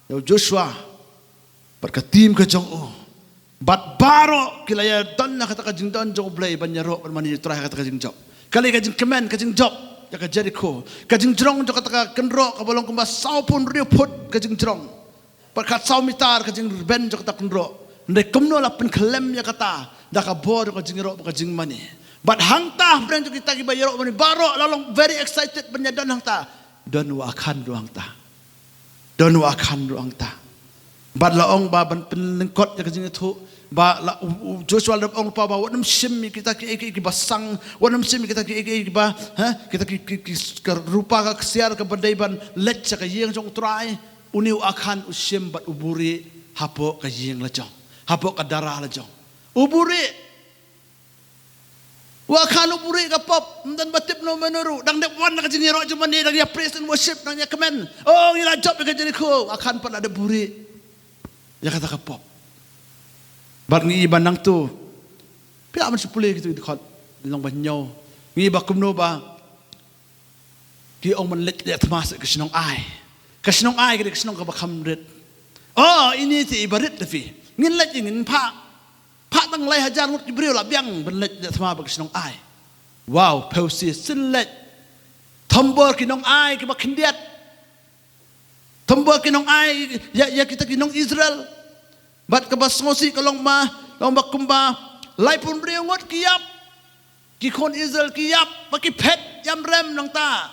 Ïa u Joshua. Bad ka team ka jong u. Bad baroh ki la ïadon na kata ka jingdon jong U Blei ban ïaroh ban mane ïa U Trai ha kata ka jingjop. Ka lei ka jingkmen, ka jingjop ïa ka Jerikho. Ka jingjrong jong kata ka kynroh kaba long kumba sawphew hynriew phut ka jingjrong. Bad khatsaw mitar ka jingrben jong kata ka kynroh. Hynrei kumno la pynkhlem ïa kata da ka bor jong ka jingïaroh bad ka jingmane. Bad hangta hapdeng jong kita kiba ïaroh mane baroh la long very excited ban ïadon hangta. Don u Akhan ruh hangta. Don u Akhan ruh hangta. Bad la ong ba ban pynlyngkot ïa ka jingïathuh ba la u, u Joshua la ong pa ba wat nym shim ïa kita kiei kiei kiba sang, wat nym shim ïa kita kiei kiei kiba, ha, kita ki, ki, ki, ka rupa ka ksiar kaba dei ban leit sha ka ïing jong U Trai. Une u Akhan u shim bad u buhrieh hapoh ka ïing la jong, hapoh ka dara la jong. U buhrieh. U Akhan u buhrieh ka pop, ym don ba tip no mano ruh, dang dep wan na ka jingïaroh jingmane, dang ïa praise and worship, dang ïa kmen. Oh, ngi la jop ïa ka Jerikho, u Akhan pat la dep buhrieh ïa kata ka pop. Bad ngi i ba nangtu, phi lah ban shu pule kitu ki dkhot, lynnong ba hynñiew. Ngi i ba kumno ba ki ong ban leit leh thma sha ka shnong Ai. Ka shnong Ai ka dei ka shnong kaba kham rit. Oh, ine te i ba rit da phi. Ngin leit, ngin phah. Phah tang lai hajar ngut ki briew la biang ban leit leh thma bad ka shnong Ai. Wow, phewse sien leit. Thombor ki nong Ai kiba khyndiat. Thombor ki nong Ai ïa, ïa kita ki nong Israel. Bad kaba sngewsih ka long ma, long ba kumba laiphew hynriew ngut ki ïap. Ki khun Israel ki ïap, ba ki phet ïam rem nangta.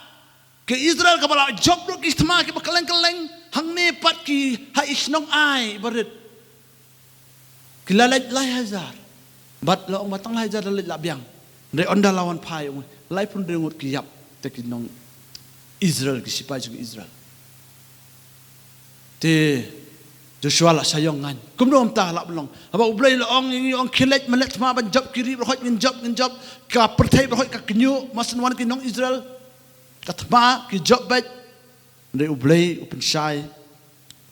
Ki Israel kaba la jop ruh ki thma kiba kylleng kylleng, hangne pat ki ha i shnong Ai ba rit. Ki la leit lai hajar. Bad la ong ba tang lai hajar la leit la biang. Hynrei ynda la wan phai ong laiphew hynriew ngut ki ïap. Te ki nong Israel, ki sipai jong Israel. Te Joshua la sha ïong ngan. Kumno mynta la ban long. Haba U Blei la ong ïa ngi ong khie leit, men leit thma ban jop ki ri baroh, ngin jop, ngin jop. Ka pyrthei baroh ka kñiuh, mar shu wan ki nong Israel. Ka thma ki jop beit. Hynrei U Blei u pynshai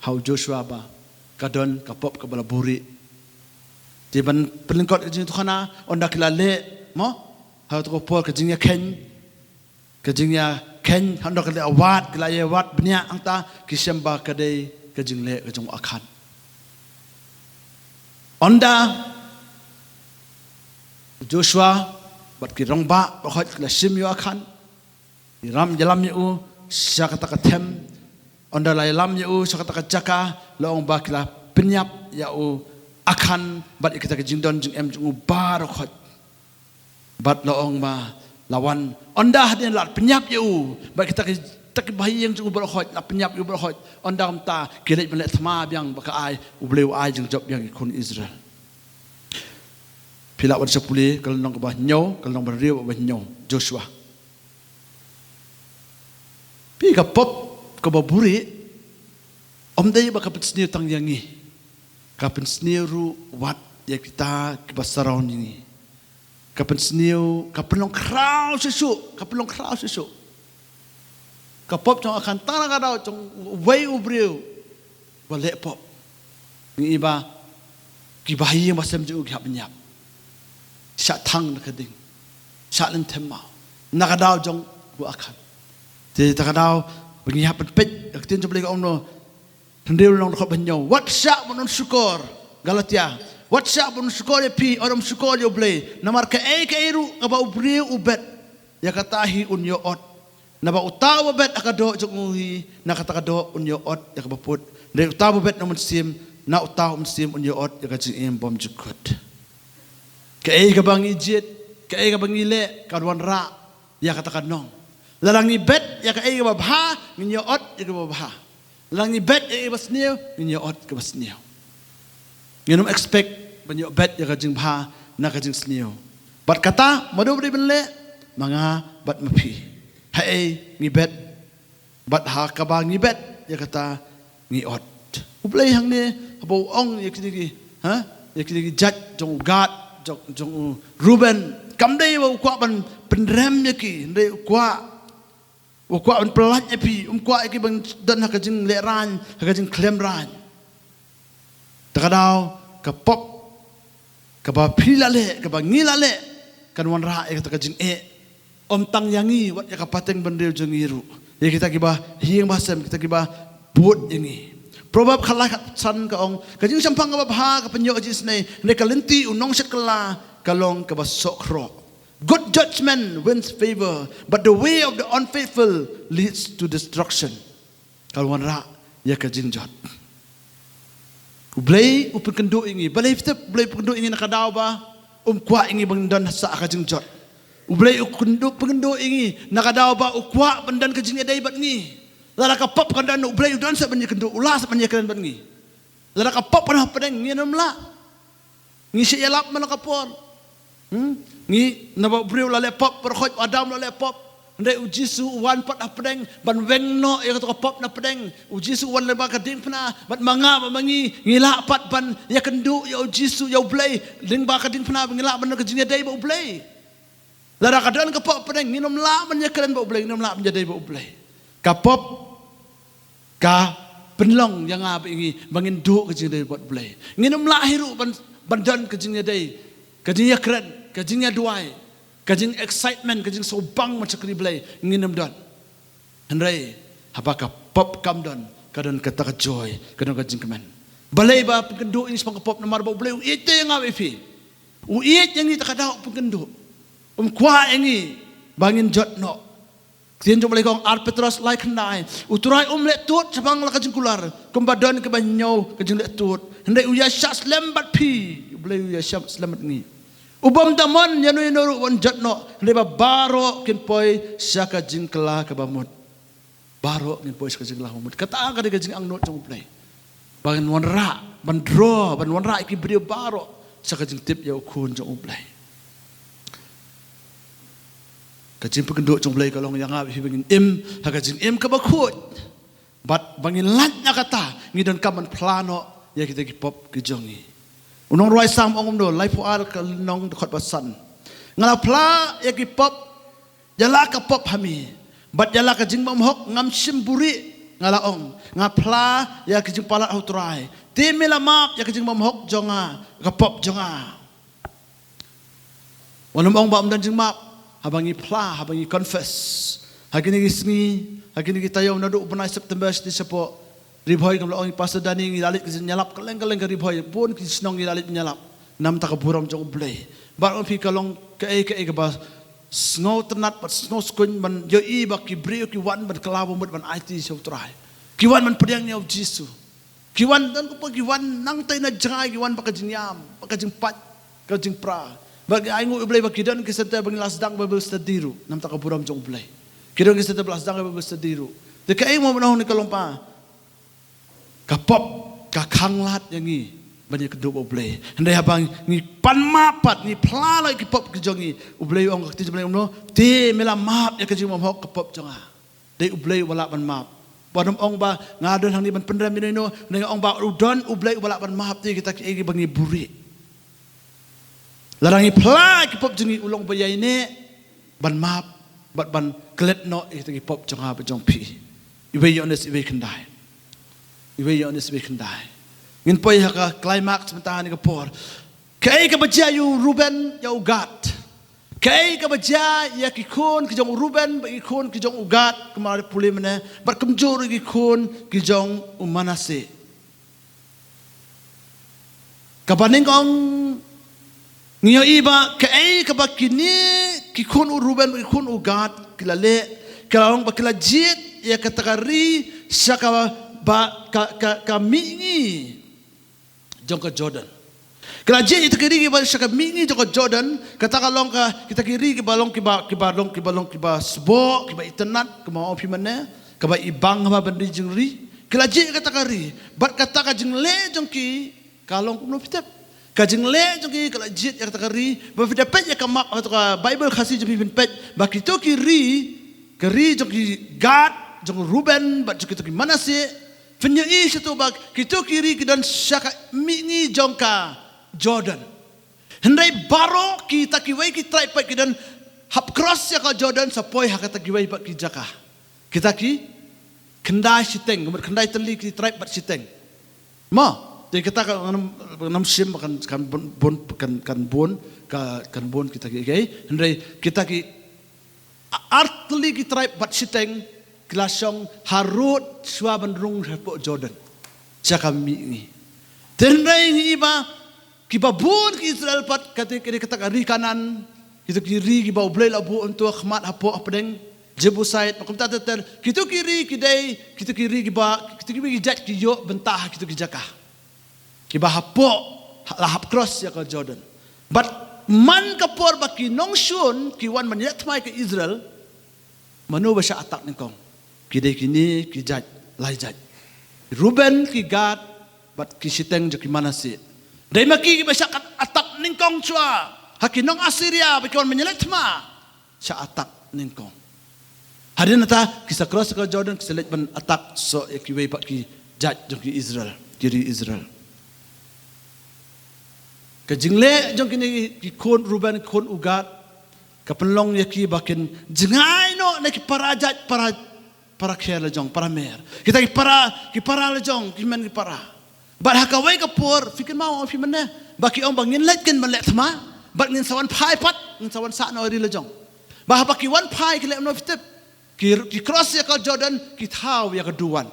ha u Joshua ba ka don ka pop kaba la buhrieh. Te ban pynlyngkot ka jingïathuhkhana, ynda ki la leh, mo? Ha kata ka por ka jingïakheiñ. Ka jingïakheiñ, hynda ka la wad, ka la ïa wad bniah hangta, ki shem ba ka dei ka jingleh ka jong u Akhan. Ynda u Joshua bad ki rangbah baroh ki la shim ïa u Akhan, ki ram ïalam ïa u sha kata ka them, ynda la ïalam ïa u sha kata ka jaka, la ong ba ki la pynïap ïa u Akhan bad ïa kita ki jingdon jingem jong u baroh. Bad la ong ba la wan, ynda hadien la pynïap ïa u bad kita ki Ta ki bahaïing jong u baroh, la pynïap ïa u baroh. Ynda kumta ki leit ban leh thma biang ba ka ai, U Blei u ai jingjop biang ïa ki khun Israel. Phi lah wan sha pule ka lynnong kaba hynñiew, ka lynnong ba hynriew bad ba hynñiew, Joshua. Phi, ka pop kaba buhrieh ym dei ba ka pynsniew tang ïa ngi. Ka pynsniew ruh wat ïa kita kiba surround ïa ngi. Ka pynsniew, ka pynlong khraw shuh shuh, ka pynlong khraw shuh shuh. Ka pop jong Akhan, tang na ka daw jong uwei u briew ba leh pop. Ngi i ba ki bahaïing bahasem jong u ki hap ban ïap. Shah thang na ka ding, shah lynthem maw, na ka daw jong u Akhan. Te ta ka daw ba ngi hap ban peit, ka ktien jong U Blei ka ong noh, hynriew lynnong dkhot ba hynñiew: Wat shah ban ym shukor, Galatia, wat shah ban ym shukor ïa phi, wat ym shukor ïa U Blei. Namar kaei kaei ruh kaba u briew u bet, ïa kata hi un ïoh ot. Naba uta uba bet ha ka doh jong u hi, na kata ka doh un ïoh ot ïa kaba pud. Hynrei uta uba bet na u Mynsiem, na uta u Mynsiem un ïoh ot ïa ka jingim bymjukut. Kaei kaba ngi jied, kaei kaba ngi leh, kan wanrah ïa kata ka nong. Lada ngi bet ïa kaei kaba bha, ngin ïoh ot ïa kaba bha. Lada ngi bet ïa kaei kaba sniew, ngin ïoh ot kaba sniew. Ngin ym expect ban ïoh bet ïa ka jingbha na ka jingsniew. Bad kata, mano ba dei ban leh? Ma nga bad ma phi. Haei ngi bet, bad ha kaba ngi bet, ïa kata ngi ot. U Blei hangne haba u ong ïa kine ki, ha, ïa kine ki jait jong u Gad, jong, jong u Ruben, kam dei ba u kwah ban pynrem ïa ki, hynrei u kwah, u kwah ban pyllait ïa phi, um kwah ïa ki ban don ha ka jinglehrain, ha ka jingklemrain. Ta ka daw, ka pop kaba phi la leh, kaba ngi la leh, kan wanrah ïa kata ka jingeh. Ym tang ïa ngi, wat ïa ka pateng bynriew jong ngi ruh, ïa kita kiba haïing bahasem, kita kiba bud ïa ngi. Proverb khatlai khatsan ka ong, ka jingshemphang kaba bha ka pynïoh jingisynei, hynrei ka lynti u nongshet kylla ka long kaba sohkhroh. Good judgment wins favor, but the way of the unfaithful leads to destruction. Kan wanrah ïa ka jingjot. U Blei u pynkynduh ïa ngi. Balei phi tip U Blei u pynkynduh ïa ngi? Na ka daw ba um kwah ïa ngi ban don sah ha ka jingjot. U Blei u kynduh, pynkynduh ïa ngi na ka daw ba u kwah ban don ka jingïadei bad ngi. Lada ka pop kan don, U Blei u don sah ban ïakynduh, u lah sah ban ïakren bad ngi. Lada ka pop kan hapdeng, ngin ym lah. Ngi shu ïalap man la ka por. Hmm? Ngi, naba u briew u la leh pop, baroh khoit u Adam u la leh pop. Hynrei u Jisu u wan pat hapdeng ban weng noh ïa kato ka pop na pdeng. U Jisu u wan lyngba ka diengphna, bad ma nga bad ma ngi, ngi lah pat ban ïakynduh ïa u Jisu, ïa U Blei, lyngba ka diengphna, ba ngi lah ban don ka jingïadei bad U Blei. Lada ka don ka pop hapdeng, ngin ym lah ban ïakren bad U Blei, ngin ym lah ban ïadei bad U Blei. Ka pop ka pynlong ïa nga bad ïa ngi ba ngin duh ka jingïadei bad U Blei. Ngin ym lah hi ruh ban, ban don ka jingïadei, ka jingïakren, ka jingïaduwai, ka jing-excitement, ka jingsngewbang ban shakri Blei, ngin ym don. Hynrei haba ka pop kam don, ka don kata ka joy, ka don ka jingkmen. Balei ba pynkynduh ïa ngi shaphang ka pop? Namar ba U Blei u ïeit te ïa nga bad ïa phi. U ïeit ïa ngi, ta ka daw u pynkynduh. Um kwah ïa ngi ba ngin jot noh. Ktien jong U Blei ka ong, Ar Petros lai khyndai: U Trai um leh tud shaphang la ka jingkular, kumba don kiba ñiew ka jingleh tud. Hynrei u ïaishah slem bad phi, U Blei u ïaishah slem bad ngi. U bym da mon ïano ïano ruh ban jot noh, hynrei ba baroh kin poi sha ka jingkylla kaba mut. Baroh ngin poi sha ka jingkylla kaba mut. Kata ka dei ka jingangnud jong U Blei. Ba ngin wanrah, ban draw, ban wanrah ïa ki briew baroh sha ka jingtip ïa u Khun jong U Blei. Ka jingpynkynduh jong U Blei ka long ïa nga bad phi ba ngin im ha ka jingim kaba khuid. Bad ba ngin lait na kata, ngi donkam ban phla noh ïa kita ki pop ki jong ngi. U nongrwai Salm ong kumno, laiphew ar ka lynnong, dkhot ba san: Nga la phla ïa ki pop, ïa la ka pop ha me, bad ïa la ka jingbymhok ngam shym buhrieh. Nga la ong, nga phla ïa ka jingpalat ha U Trai, te me la map ïa ka jingbymhok jong nga, ka pop jong nga. Wat nym ong ba ym don jingmap haba ngi phla, haba ngi confess. Ha kine ki sngi, ha kine ki taïew, naduh u bnai September shane shapoh, Ri Bhoi, kam la ong i Pastor Danny, ngi la leit ka jingïalap kylleng kylleng ka Ri Bhoi, bun ki shnong ngi la leit ban ïalap. Namar ka burom jong U Blei. Bad ong phi, ka long kaei kaei kaba sngewtynnat bad sngewskhem ban ïohi ba ki briew ki wan ban kylla ba mut, ban aiti sha U Trai. Ki wan ban pdiang ïa U Jisu. Ki wan, don kumba ki wan nangta na jngai, ki wan bad ka jingïam, bad ka jingpait, ka jingpra. Bad ki ainguh ïa U Blei ba ki don ki center ba ngi la sdang Bible study ruh, namar ka burom jong U Blei. Ki don ki state ba la sdang ïa ba study ruh. Te kaei mo mynno ne ka long pa. Ka pop ka khanglad ïa ngi ban ïakynduh bad U Blei. Hynrei haba ngi pan map pat, ngi phla noh ïa ki pop ki jong ngi, U Blei u ong ha ka ktien jong U Blei, um no, te me la map ïa ka jingbymhok ka pop jong nga. Dei U Blei uba lah ban map. Wat nym ong ba nga don hangne ban pynrem ïa no ïa no, hynrei nga ong ba u don U Blei uba lah ban map ïa kita kiei kiba ngi buhrieh. Lada ngi phla ïa ki pop jong ngi, u long uba ïaineh ban map bad ban klet noh ïa kita ki pop jong nga bad jong phi. Iwei Ïoannis iwei khyndai. Iwei Ïoannis iwei khyndai. Ngin poi ha ka climax mynta ha kane ka por. Kaei kaba jia ïa u Ruben, ïa u Gad? Kaei kaba jia ïa ki khun ki jong u Ruben bad ki khun ki jong u Gad, kumba la pule mynne, bad kumjuh ruh ïa ki khun ki jong u Manasseh? Kaba nyngkong, ngi ïohi ba kaei kaba kine ki khun u Ruben bad ki khun u Gad ki la leh, ki la long ba ki la jied ïa kata ka ri sha kaba ka, ka, ka mihngi jong ka Jordan. Ki la jied ïa kita ki ri kiba sha ka mihngi jong ka Jordan, kata ka long ka, kita ki ri kiba long kiba, kiba long, kiba long kiba sboh, kiba itynnad, kumba ong phi mynne, kaba ibang haba ban ri jingri. Ki la jied ïa kata ka ri, bad kata ka jingleh jong ki ka long kumno phi tip? Ka jingleh jong ki ka la jied ïa kata ka ri, ba phi da peit ïa ka map, ha ka Baibl Khasi jong phi phin peit ba kito ki ri, ka ri jong ki Gad, jong u Ruben bad jong kito ki Manasseh, phin ïohi shato ba kito ki ri ki don sha ka mihngi jong ka Jordan. Hynrei baroh kita kiwei ki tribe pat ki don hap cross ïa ka Jordan sa poi ha kata kiwei pat ki jaka. Kita ki khyndai shiteng, ka mut khyndai tylli ki tribe bad shiteng. Mo, te kita ka ngam, ngam shim ba kan, kan bun, bun, kan, kan bun, ka, kan bun kita ki, okay? Hynrei kita ki a-, ar tylli ki tribe bad shiteng ki la shong harud shuwa ban rung hapoh Jordan. Sha ka mihngi. Te hynrei ngi i ba kiba bun ki Israel pat, kata ki dei kata ka ri Kanaan, kito ki ri kiba U Blei la buh hangto ha khmat hapoh hapdeng Jebusait, kumta ter ter, kito ki ri ki dei, kito ki ri kiba, kito ki ri ki jait ki ïoh bynta ha kito ki jaka. Kiba hapoh, ha-, la hap cross ïa ka Jordan. Bad man ka por ba ki nongshun ki wan ban ïaleh thma ïa ka Israel, mano ba shah attack nyngkong? Ki dei kine ki jait, lai jait. Ruben, ki Gad, bad ki shiteng jong ki Manasseh. Dei ma ki kiba shah attack nyngkong shuwa ha ki nong Assyria ba ki wan ban ïaleh thma. Shah attack nyngkong. Hadien nangta ki sa cross ka Jordan, ki sa leit ban attack soh ïa kiwei pat ki jait jong ki Israel, ki ri Israel. Ka jingleh jong kine ki khun Ruben, khun u Gad, ka pynlong ïa ki ba kin jngai noh na ki para jait, para, para kher la jong, para mer. Kita ki para, ki para la jong, ki hynmen ki para. Bad ha kawei ka por, phi kynmaw, ong phi mynne, ba ki ong ba ngin leit kin ban leh thma, bad ngin sa wan phai pat, ngin sa wan sah noh ha ri la jong. Bad haba ki wan phai, ki leh kumno phi tip? Ki, ki cross ïa ka Jordan, ki thaw ïa ka duwan.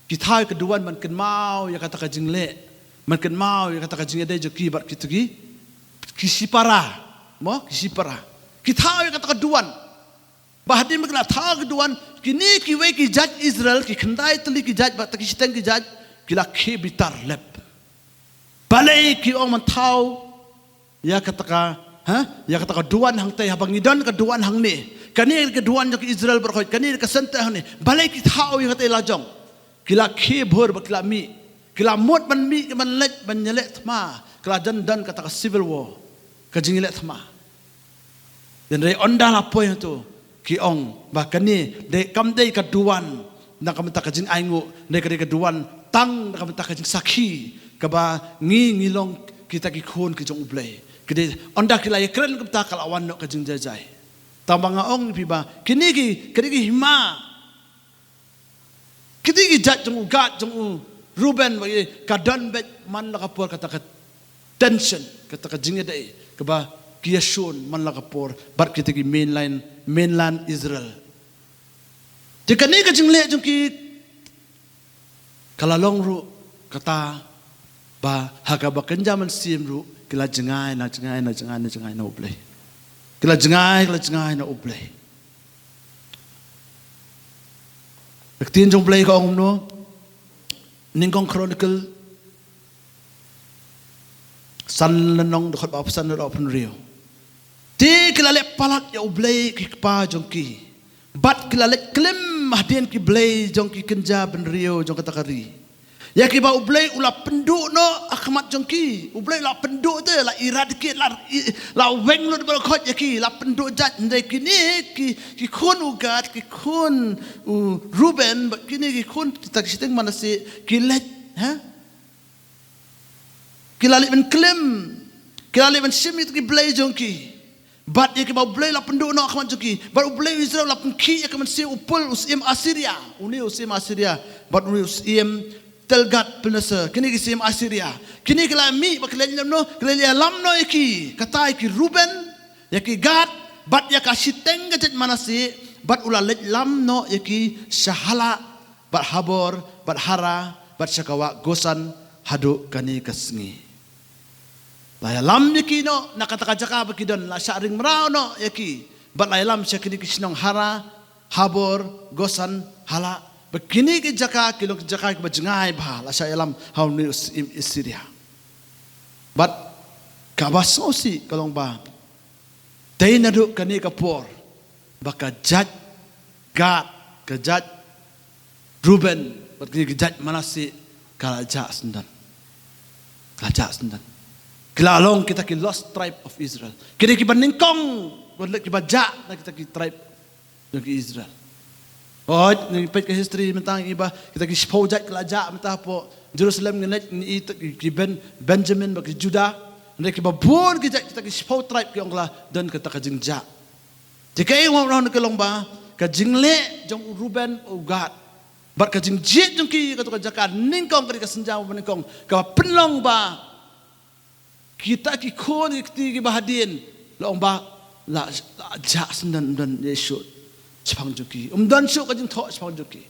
Ki thaw ïa ka duwan ban kynmaw ïa kata ka jingleh, ban kynmaw ïa kata ka jingïadei jong ki bad kito ki, ki shipara. Mo, ki shipara. Ki thaw ïa kata ka duwan. Bad hadien ba ki la thaw ïa ka duwan, kine kiwei ki jait Israel, ki khyndai tylli ki jait bad kita ki shiteng ki jait, ki la khie bitar lep. Balei ki ong ban thaw ïa kata ka, ha? Ïa kata ka duwan hangtei, haba ngi don ka duwan hangne. Kane ka duwan jong ki Israel baroh, kane ka center hangne. Balei ki thaw ïa kata la jong? Ki la khie bhur bad ki la mih. Ki la mut ban mih, ban leit, ban ïaleh thma. Ki la don, don kata ka civil war. Ka jingïaleh thma. Hynrei ynda la poi hangto, ki ong ba kane dei, kam dei ka duwan na ka bynta ka jingainguh, hynrei ka dei ka duwan tang na ka bynta ka jingsakhi, kaba ngi, ngi long kita ki khun ki jong U Blei. Ka dei ynda ki la ïakren kumta, ka la wan noh ka jingjai jai. Tang ba nga ong ïa phi ba kine ki, kine ki hima, kine ki jait jong u Gad, jong u Ruben, ba ki, ka don beit man la ka por kata ka tension, kata ka jingïadei kaba ki ïashun man la ka por bad kita ki mainline, mainland Israel. Te kane ka jingleh jong ki ka la long ruh kata ba ha kaba kynja mynsiem ruh ki la jngai, la jngai, la jngai, la jngai na U Blei. Ki la jngai, ki la jngai na U Blei. Ka ktien jong U Blei ka ong kumno? Nyngkong Chronicle san lynnong, dkhot ba san, dkhot ba hynriew. Te ki la leh palat ïa U Blei ki kpa jong ki, Bad ki la leit klim hadien ki blei jong ki kynja bynriew jong kata ka ri, ïa kiba U Blei u la pynduh noh ha khmat jong ki. U Blei u la pynduh te, la eradicate, la, la weng lut baroh khoit ïa ki, la pynduh jait. Hynrei kine ki, ki khun u Gad, ki khun u Ruben, bad kine ki khun kita ki shiteng Manasseh, ki leit, ha? Ki la leit ban klim, ki la leit ban shim ïa ki blei jong ki. Bad ïa kiba U Blei u la pynduh noh ha khmat jong ki. Bad U Blei u Israel u la pynkhih ïa ka mynsiem u Pul, u syiem Assyria. Une u syiem Assyria. Bad une u syiem Telgat-Pilneser. Kine ki syiem Assyria. Kine ki la mih bad ki la ïalam noh, ki la ïalam noh ïa ki. Kata ïa ki Ruben, ïa ki Gad, bad ïa ka shiteng ka jait Manasseh, bad u la leit lam noh ïa ki sha Halah, bad Habor, bad Hara, bad sha ka wah Gosan, haduh kane ka sngi. La ïalam ïa ki noh na kata ka jaka ba ki don, la shah ring mraw noh ïa ki. Bad la ïalam sha kine ki shnong Hara, Habor, Gosan, Halah. Bad kine ki jaka ki long ki jaka kiba jngai bha, la shah ïalam ha une u syiem Assyria. Bad kaba sngewsih ka long ba, dei naduh kane ka por ba ka jait Gad, ka jait Ruben, bad kine ki jait Manasseh, ka la jah syndon. Ka la jah syndon. Ki la long kita ki lost tribe of Israel. Kine kiba nyngkong, bad leh kiba jah na kita ki tribe jong ki Israel. Hooid, ngi peit ka history mynta ngi i ba kita ki shiphew jait ki la jah mynta hapoh Jerusalem, ngi leit ngi i ki Ben, Benjamin bad ki Judah. Hynrei kiba bun ki jait kita ki shiphew tribe ki ong ki la don kata ka jingjah. Te kaei nga ong ka long ba ka jingleh jong u Ruben, u Gad, bad ka jingjied jong ki ïa kato ka jaka nyngkong, ka dei ka sienjam ba nyngkong kaba pynlong ba kita ki khun ki kti kiba hadien, la ong ba la, la jah syndon, ym don ei shuh shaphang jong ki. Ym don shuh ka jingthoh shaphang jong ki.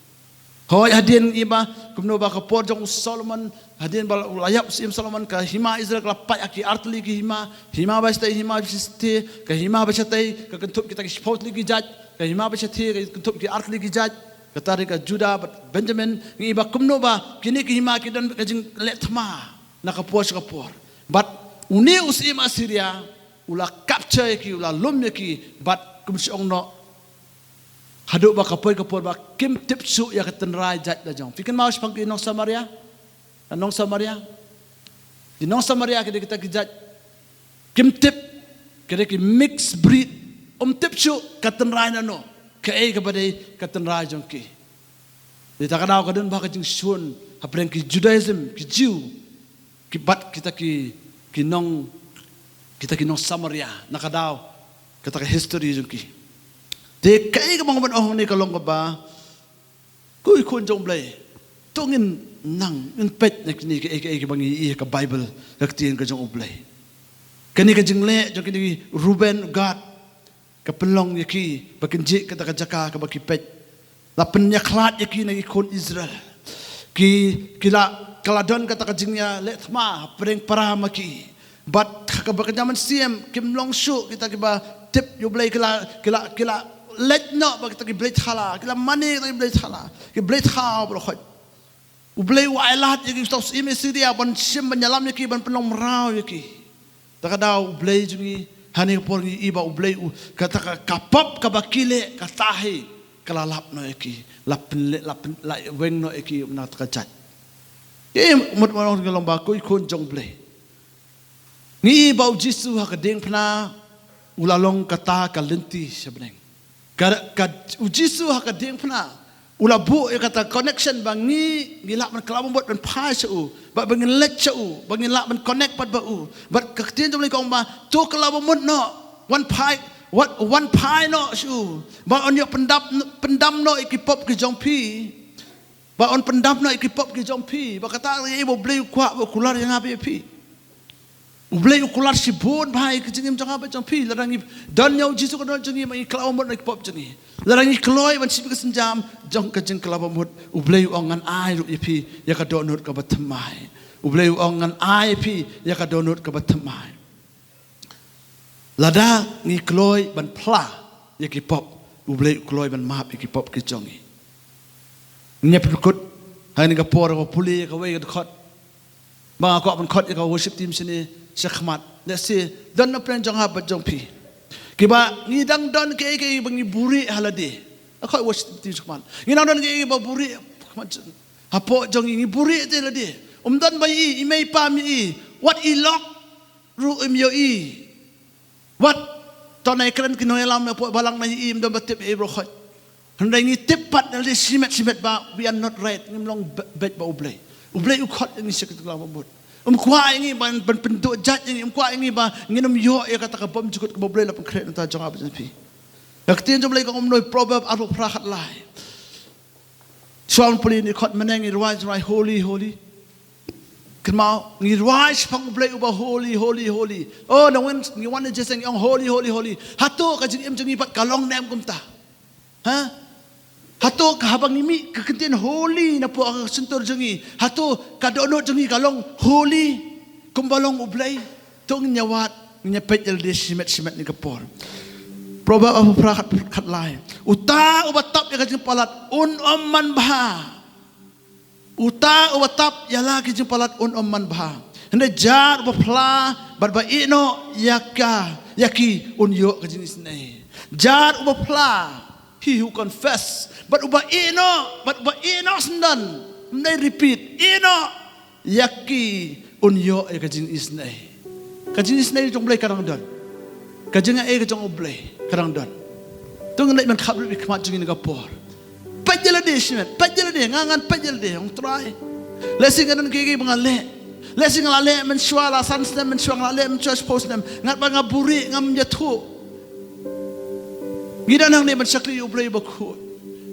Hooid, hadien ngi i ba kumno ba ka por jong u Solomon, hadien ba la ïap u syiem Solomon, ka hima Israel ka la pait ha ki artylli ki hima. Hima ba shatei, hima ba shathie, ka hima ba shatei ka kynthup kita ki shiphew tylli ki jait, ka hima ba shathie ka kynthup ki artylli ki jait. Kata dei ka Judah bad Benjamin. Ngi i ba kumno ba kine ki hima ki don ka jingleh thma na ka por sha ka por. Bad une u syiem Assyria u la capture ïa ki, u la lum ïa ki, bad kum shu ong noh, haduh ba ka poi ka por ba kim tip shuh ïa ka tynrai jait la jong. Phi kynmaw shaphang ki nong Samaria? Ka nong Samaria, ki nong Samaria ki dei kita ki jait kim tip, ki dei ki mixed breed. Ym tip shuh ka tynrai nano, kaei kaba dei ka tynrai jong ki. Te kata ka daw ka don bha ka jingshun hapdeng ki Judaism, ki Jew, ki bad kita ki, ki nong, kita ki nong Samaria, na ka daw kata ka history jong ki. Te kaei kaba nga ban ong hangne ka long kaba, ko ki khun jong U Blei, to ngin nang, ngin peit na kine kiei kiei kiba ngi i ha ka Bible, ka ktien ka jong U Blei. Kane ka jingleh jong kine ki Ruben, Gad, ka pynlong ïa ki ba kin jied kata ka jaka kaba ki peit. La pynïakhlad ïa ki na ki khun Israel. Ki, ki la, ka la don kata ka jingïaleh thma hapdeng para ma ki. Bad ha kaba ka jaman siem kim long shuh kita kiba tip ïa U Blei, ki la, ki la, ki la leit noh bad kita ki blei thala, ki la mane kita ki blei thala, ki blei thala baroh khoit. U Blei u ailad ïa ki, uta u syiem Assyria, ban shim ban ïalam ïa ki, ban pynlong mraw ïa ki. Te ka daw U Blei jong ngi, hangne ka por ngi i ba U Blei u, kata ka, ka pop kaba ki leh, kata hi ka la lap noh ïa ki, la pynleh, la pyn, la weng noh ïa ki na kata ka jait. Ïa mut ma long ka long ba ko ki khun jong U Blei. Ngi i ba U Jisu ha ka diengphna u la long kata ka lynti sha bneng. Ka, ka, U Jisu ha ka diengphna u la buh ïa kata connection ba ngi, ngi lah ban kylla bamut ban phai sha u, ba, ba ngin leit sha u, ba ngin lah ban connect pat bad u. Bad ka ktien jong U Blei ka ong ba to kylla bamut noh, wan phai, wan, wan phai noh sha u, ba un ïoh pyndap, pyndam noh ïa ki pop ki jong phi. Ba un pyndam noh ïa ki pop ki jong phi. Ba kata ïa ba U Blei u kwah ba u kular ïa nga bad ïa phi. U Blei u kular shibun bha ïa ki jingim jong nga bad jong phi. Lada ngi don ïa U Jisu ka dohnud jong ngi, ba ngi kylla bamut na ki pop jong ngi. Lada ngi kloi ban shim ka sienjam jong ka jingkylla bamut, U Blei u ong ngan ai ruh ïa phi ïa ka dohnud kaba thymmai. U Blei u ong ngan ai ïa phi ïa ka dohnud kaba thymmai. Lada ngi kloi ban phla ïa ki pop, U Blei u kloi ban map ïa ki pop ki jong ngi. Ngin ïa pynkut ha kane ka por, ka pule kawei ka dkhot. Ba nga kwah ban khot ïa ka worship team shane shakhmat. Lehse don na pdeng jong nga bad jong phi kiba ngi dang don kiei kiei ba ngi buhrieh ha lade. Ka khot worship team sha khmat. Ngi nang don ïa i ba buhrieh khmat jong, hapoh jong i, ngi buhrieh te lade. Um don ba i, i mei i pa i, wat i lok ruh im ïohi. Wat, to nai kren ki nongïalam hapoh balang na i, im don ba tip ïa i baroh khoit. Hynrei ngi tip pat na lade shimet shimet ba we are not right. Ngim long be-, beit bad U Blei. U Blei u khot ïa ngi sha ka jinglaw bamut. Um kwah ïa ngi ban, ban pynduh jait ïa ngi, um kwah ïa ngi ba ngin ym ïoh ïa kata ka bymjukut kaba U Blei u la pynkhreh na ka bynta jong nga bad jong phi. Ka ktien jong U Blei ka ong ha Proverb arphew phra khatlai. Shuwa ban pule, ngi khot mynne ngi rwai, rwai holy, holy. Kynmaw, ngi rwai shaphang U Blei uba holy, holy, holy. Oh, nang wan, ngi wan na jingïaseng ong holy, holy, holy. Hato ka jingim jong ngi pat ka long ne em kumta? Ha? Hato ka haba ngi mih ka kyntien holy napoh ka shyntur jong ngi, hato ka dohnud jong ngi ka long holy kumba long U Blei? To ngin ïa wad, ngin ïa peit ïa lade shimet shimet ha kane ka por. Proverb arphew phra khat, khatlai. Uta uba tap ïa ka jingpalat un ym manbha. Uta uba tap ïa la ki jingpalat un ym manbha. Hynrei jar uba phla bad ba ïeh noh ïa ka, ïa ki, un ïoh ka jingisynei. Jar uba phla, he who confess, bad uba ïeh noh, bad uba ïeh noh syndon, ym dei repeat, ïeh noh ïa ki, un ïoh ïa ka jingisynei. Ka jingisynei jong U Blei ka dang don. Ka jingaiei ka jong U Blei ka dang don. To ngin leit ban khapduh ïa ka khmat jong ngi ha kane ka por. Peit ïa lade shimet, peit ïa lade, nga ngan peit ïa lade, ong Trai. Lehse nga don kiei kiei ba nga leh. Lehse nga la leh mynshuwa la san snem, mynshuwa nga la leh mynshuwa shiphew snem. Nga pat nga buhrieh, ngam ïathuh. Ngi don hangne ban shakri ïa U Blei uba khuid.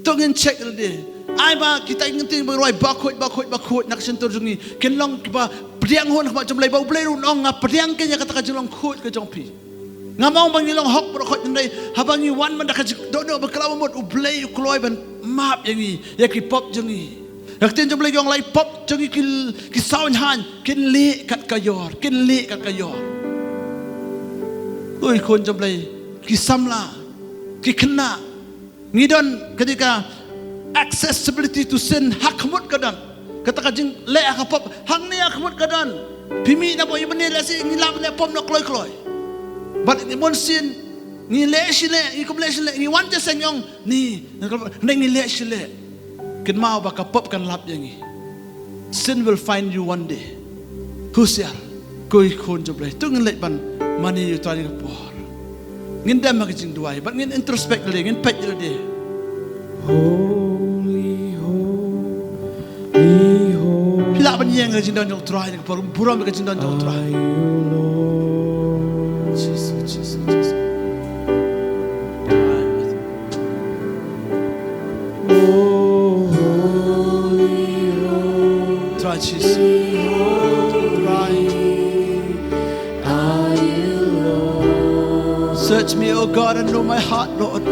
To ngin check ïa lade. Ai ba kita ki kyntien ba ngi rwai bakhuid, bakhuid, bakhuid na ka shyntur jong ngi kin long kiba pdiang hun ha khmat jong U Blei, ba U Blei ruh un ong, nga pdiang kein ïa kata ka jinglong khuid ka jong phi. Ngam ong ba ngi long hok baroh khoit, hynrei haba ngi wan man da ka jingdohnud ba khlaw bamut, U Blei u kloi ban map ïa ngi ïa ki pop jong ngi. Ka ktien jong U Blei ka ong, la ki pop jong ngi ki, ki saw haiñ, kin lieh kat ka ïor, kin lieh kat ka ïor. Oi khun jong U Blei, ki samla, ki khynnah, ngi don kane ka accessibility to sin, ha khmut ka don. Kata ka jingleh ha ka pop hangne ha khmut ka don. Phi mih na bynta ïa mynne, lehse ngi lah ban leh pop noh kloi kloi. Bad ngi bun sien ngi leh shi leh, ngi kum leh shi leh, ngi wan jingïaseng ong ni, ngi leh shi leh. Kynmaw ba ka pop kan lap ïa ngi. Sin will find you one day. Husiar, ko i khun jong U Blei. To ngin leit ban mane ïa U Trai ha kane ka por. Ngin dem ha ka jingduwai bad ngin introspect lade, ngin peit lade. Holy, holy, holy. Phi lah ban ïeng ha ka jingdon jong U Trai ha kane ka por, burom ha ka jingdon jong U Trai. Are you, Lord? Jisu, Jisu, Jisu. Oh, holy, holy, Trai Jisu. Trai. Are you, Lord? Search me, O God, and know my heart, Lord.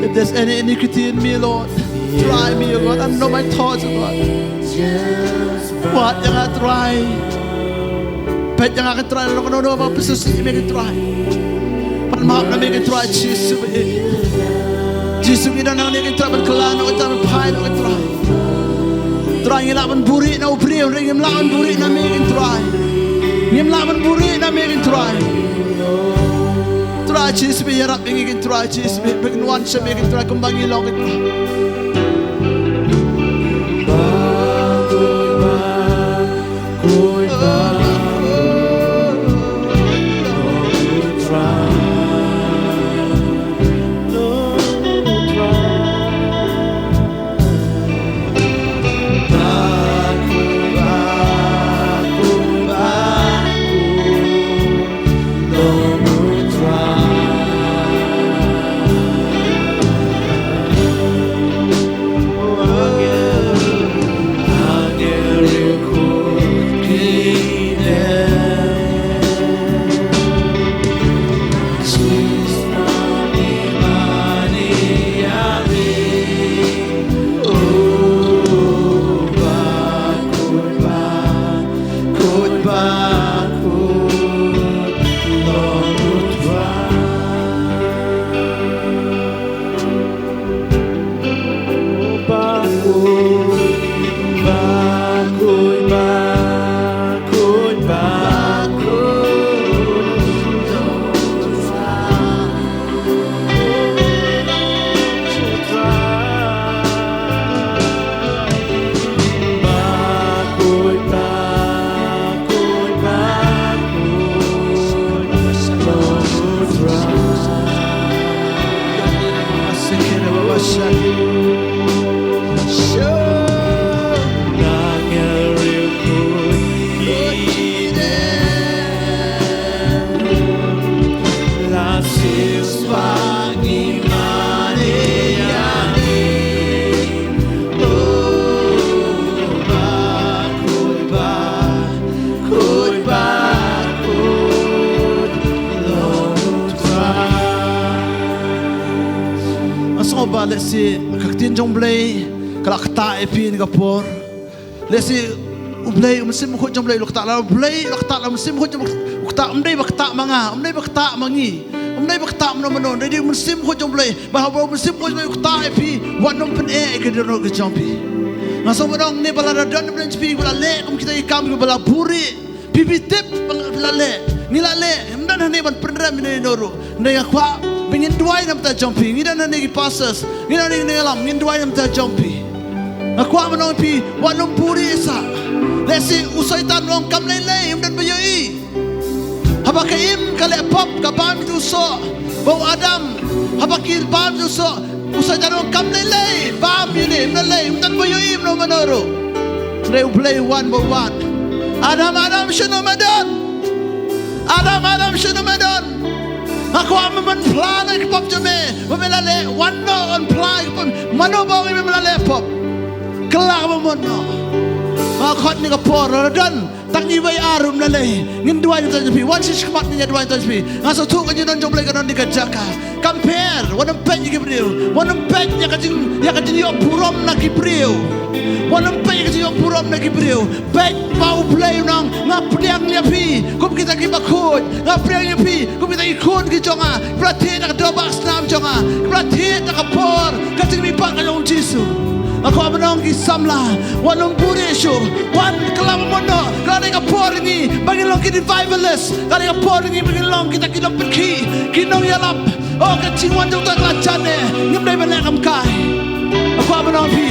If there's any iniquity in me, Lord, try me, O God, and know my thoughts, O God. Wad ïa nga, Trai. Peit ïa nga, ko Trai, la ka dohnud ba pynsuhsih ïa me, ko Trai. Pan map na me, ko Trai Jisu ba ïeit. Jisu, ngi don hangne, ko Trai, ban kylla noh, ko Trai, ban phai noh, ko Trai. Trai, ngi lah ban buhrieh na u briew, hynrei ngim lah ban buhrieh na me, ko Trai. Ngim lah ban buhrieh na me, ko Trai. Trai Jisu ba ïarap ïa ngi, ko Trai Jisu ba kin wan sha me, ko Trai, kumba ngi long, ko Trai. Nga sngew ba lehse ka ktien jong U Blei ka la ktah ïa phi ha kane ka por. Lehse U Blei, U Mynsiem Bakhuid jong U Blei u la ktah, la U Blei u la ktah, la U Mynsiem Bakhuid jong U Blei u ktah, ym dei ba ktah ma nga, ym dei ba ktah ma ngi, ym dei ba ktah mano mano, dei U Mynsiem Bakhuid jong U Blei. Ba haba U Mynsiem Bakhuid jong U Blei u ktah ïa phi, wat nym pyneh ïa ki dohnud ki jong phi. Nga sngew ba nang ne ba la da don na pdeng jong phi ba la leh kum kita ki kam kiba la buhrieh. Phi, phi tip ba la leh, ngi la leh, ym don hangne ban pynrem ïano ïano ruh. Hynrei nga kwah ba ngin duwai na bynta jong phi. Ngi don hangne ki pastors, ngi don hangne ki nongïalam, ngin duwai na bynta jong phi. Nga kwah ban ong ïa phi, wat nym buhrieh sah. Lehse u Soitan u ong kam lei lei, ym don ba ïohi. Haba ka Im ka leh pop, ka bam ïa uto u soh. Ba u Adam, haba ki bam ïa uto u soh, u Soitan u ong kam lei lei, bam ïa une, ym lei lei, ym don ba ïohi mano mano ruh. Hynrei U Blei u wan bad u wad. Adam, Adam, shano me don? Adam, Adam, shano me don? Nga kwah ba men phla ïa ka pop jong me. Ba me la leh, wan noh, wan phla ïa ka pop. Mano ba ong ïa me ba me la leh pop? Kylla ba men noh. Nga khot ha kane ka por, la don tang iwei ar, ym lei lei. Ngin duwai na bynta jong phi. Wan sha shakhmat, ngin ïa duwai na bynta jong phi. Nga sngewthuh ka jingdon jong U Blei ka don ha kane ka jaka. Kam pher, wat nym peit ïa ki briew. Wat nym peit ïa ka jing, ïa ka jingïoh burom na ki briew. Wat nym peit ïa ka jingïoh burom na ki briew. Peit ba U Blei u ong, nga pdiang ïa phi kum kita kiba khuid. Nga pdiang ïa phi kum kita ki khun ki jong nga, kiba la thied da ka dohbah snam jong nga, kiba la thied da ka bor, ka jingmihpat ka jong U Jisu. Nga kwah ban ong ki samla, wat nym buhrieh shuh, wan kylla ba men noh. Ka dei ka por ngi ba ngin long ki revivalist, ka dei ka por ngi ba ngin long kita ki nongpynkhih, ki nongïalap. Oh, ka jingwan jong uta ka la jan eh, ngim dei ban leh kumkai. Nga kwah ban ong ïa phi,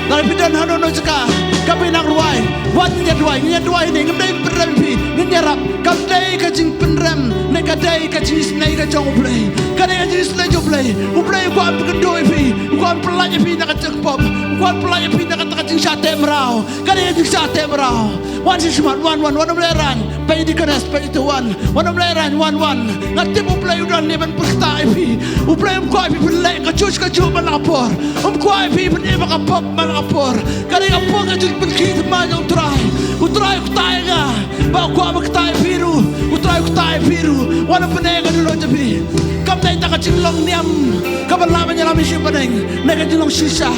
lada phi don hano hano jaka kaba phi nang rwai, wan ngin ïa duwai, ngin ïa duwai ne, ngim dei ban pynrem ïa phi, ngin ïarap. Ka dei ka jingpynrem ne ka dei ka jingisynei ka jong U Blei? Ka dei ka jingisynei jong U Blei. U Blei u kwah ban pynkynduh ïa phi, u kwah ban pyllait ïa phi na ka jingpop, u kwah ban pyllait ïa phi na kata ka jingshah teh mraw. Ka dei ka jingshah teh mraw. Wan sha shakhmat, wan, wan, wat nym lehraiñ. Peit ïa ki deaconess, peit ïa uto, wan. Wat nym lehraiñ, wan, wan. Nga tip U Blei u don ne ban pyrta ïa phi. U Blei um kwah ïa phi phin leh kajuh kajuh man la ka por. Um kwah ïa phi phin ïeh ba ka pop man la ka por. Ka dei ka por ka jingpynkit man jong U Trai. U Trai u ktah ïa nga ba u kwah ban ktah ïa phi ruh. U Trai u ktah ïa phi ruh. Wat nym pyneh ka dohnud jong phi. Kam dei tang ka jinglong niam kaba lah ban ïalam ïa shi bneng, ne ka jinglong shisha.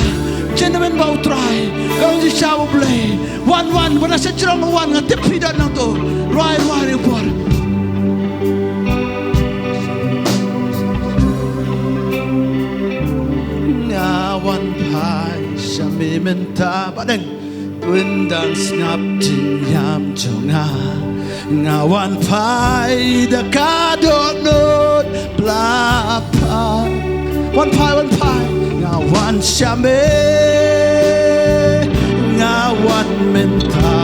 Jin mynba U Trai, ka long shisha U Blei. Wan, wan, wan sha jrong, wan, nga tip phi don nangto. Rwai, rwai, rwai por. Nga wan phai sha me mynta, ba dang. To ïa dang sngap jingïam jong nga. Nga wan phai da ka dohnud ba la phai. Wan phai, wan phai. Nga wan sha me. Nga wan mynta.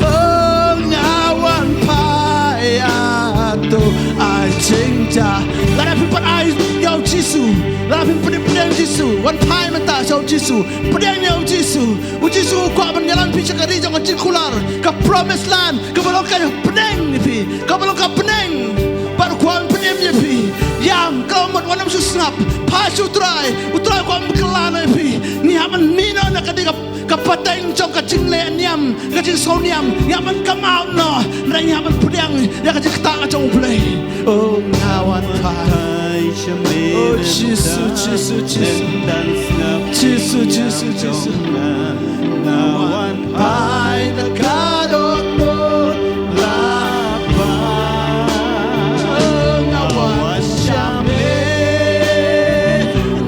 Oh, nga wan phai, ah, to ai jingjia. Lada phi pat ai ïa U Jisu. Lada phi pdiang, pdiang Jisu. Wan phai mynta sha U Jisu. Pdiang ïa U Jisu. U Jisu u kwah ban ïalam phi sha ka ri jong ka jingkular, ka promised land, kaba long ka pdeng ïa phi, kaba long ka pdeng. Bad u kwah ban pynim ïa phi. Ïam, kaba mut wat nym shu sngap. Phai sha U Trai, U Trai u kwah ban kylla noh ïa phi. Ngi hap ban mih noh na ka dei ka, ka pateng jong ka jingleh niam, ka jingsngew niam. Ngi hap ban come out noh. Ngi hap ban pdiang ïa ka jingktah ka jong U Blei. Oh, nga wan phai. Oh, Jisu, Jisu, Jisu. Jisu, Jisu, Jisu. Nga wan phai da ka dohnud ba la phai. Oh, nga wan sha me.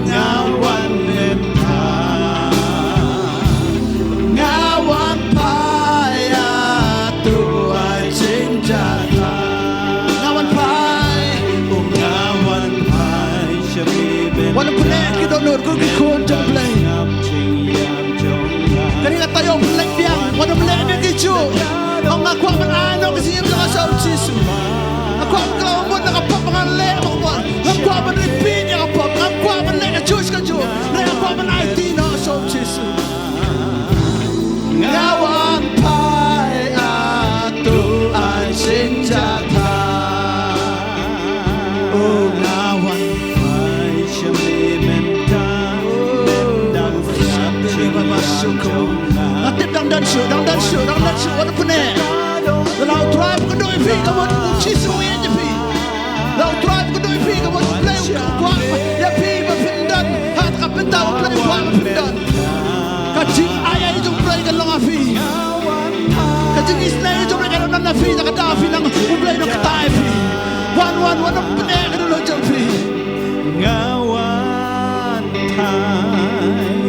Nga wan mynta. Nga wan phai, ah, to ai jingjia. Nga wan phai. Oh, nga wan phai. Wat nym pyneh ki dohnud, ko ki khun jong U Blei. Kane ka taïew pynleit biang, wat nym leh biang ki juh. Ong nga kwah ban ai noh ka jingim jong nga sha U Jisu. Nga kwah ban kylla mut na ka pop ba nga leh ba ka bor. Ngam kwah ban repeat ïa ka pop. Ngam kwah ban leh kajuh kajuh. Nga kwah ban aiti noh sha U Jisu. Nga wan phai, ah, to ai jingjia. Dang don shuh, dang don shuh, dang don shuh, wat pyneh. Lada u Trai u kynduh ïa phi, ka mut u Jisu u ïeit ïa phi. Lada u Trai u kynduh ïa phi, ka mut u Blei u kwah ïa phi ba phin don ha kata ka bynta ba u Blei u kwah ba phin don. Ka jingai jong u Blei kan long ha phi. Ka jingisynei jong u Blei kan long ha phi, da kata phi nang u Blei u nang ktah ïa phi. Wan, wan, wat pyneh ka dohnud jong phi. Nga wan phai,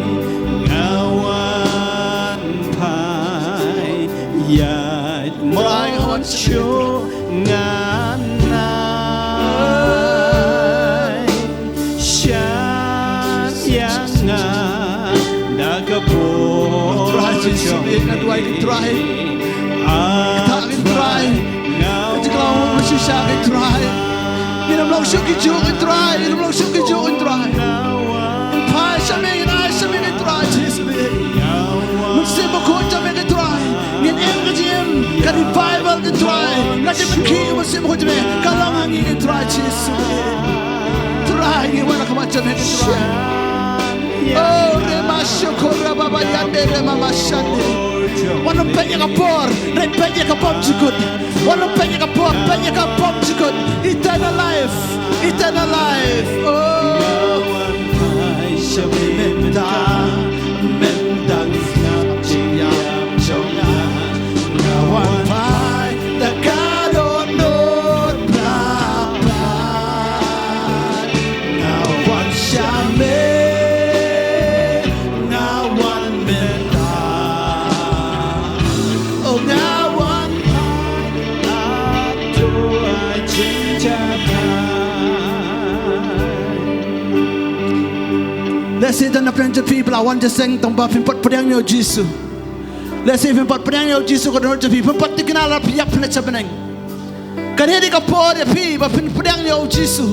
nga wan phai, ïaid mon shuh ngan ai. Shah ïa nga da ka bor jong phi. Trai, Jisu, nga duwai, Trai. Ktah ngi, Trai. Ka jingkhlaw mut ba shisha, Trai. Ngin ym long shuh kijuh, Trai. Ngin ym long shuh kijuh, Trai. Ngin phai sha me, ngin ai sha me, Trai Jisu. Mynsiem Bakhuid jong me, Trai. Ngin im ka jingim ka revival, Trai. Ka jingpynkhih Mynsiem Bakhuid jong me ka long ha ngi, Trai Jisu. Trai, ngi wan ha khmat jong me, Trai. Oh, rema shukura baba yande rema mashande. Wat nym peit ïa ka por, nym peit ïa ka bymjukut. Wat nym peit ïa ka por, peit ïa ka bymjukut. Eternal life, eternal life. Oh, mynta, mynta sngap jingïap jong nga. Nga wan phai da ka dohnud pla pla. Nga wan sha me, nga wan mynta. Oh, nga wan phai, hato ai jingjakai. Lehse don na pdeng jong phi ba la wan jingïaseng tang ba phim pat pdiang ïa u Jisu. Lehse phim pat pdiang ïa u Jisu ka dohnud jong phi, phim pat thikna lada phi ïap phi leit sha bneng. Kane dei ka por ïa phi ba phin pdiang ïa u Jisu.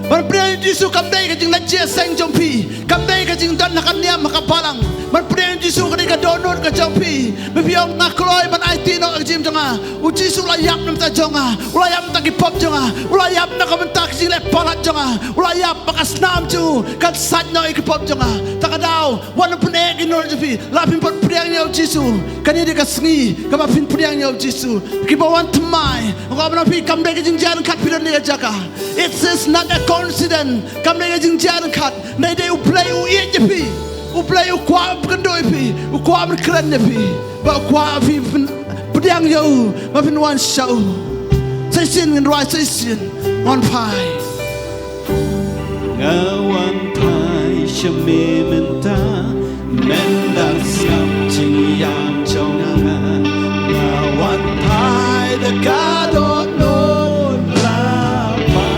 Ban pdiang ïa u Jisu kam dei ka jingleit jingïaseng jong phi, kam dei ka jingdon ha ka niam ha ka balang. Ban pdiang ïa u Jisu ka dei ka dohnud ka jong phi. Me phi ong nga kloi ban aiti noh ïa ka jingim jong nga. U Jisu u la ïap na ka bynta jong nga, u la ïap na ka bynta ki pop jong nga, u la ïap na ka bynta ka jingleh palat jong nga, u la ïap ba ka snam jong u kan sait noh ïa ki pop jong nga. Ta ka daw, wat nym pyneh ki dohnud jong phi. Lada phim pat pdiang ïa u Jisu, kane dei ka sngi kaba phin pdiang ïa u Jisu. Kiba wan thymmai, nga ong ïa phi, kam dei ka jingjia ryngkat phi don ha kane ka jaka. It is not a coincidence. Kam dei ka jingjia ryngkat. Ngi dei, U Blei u ïeit ïa phi. U Blei u kwah ban kynduh ïa phi. U kwah ban kren ïa phi. Ba u kwah phi pyn-, pdiang ïa u, ba phin wan sha u. Sa shisien ngin rwai, sa shisien. Wan phai. Nga wan phai sha me mynta, mynta sngap jingïap jong nga. Nga wan phai da ka dohnud pla pla.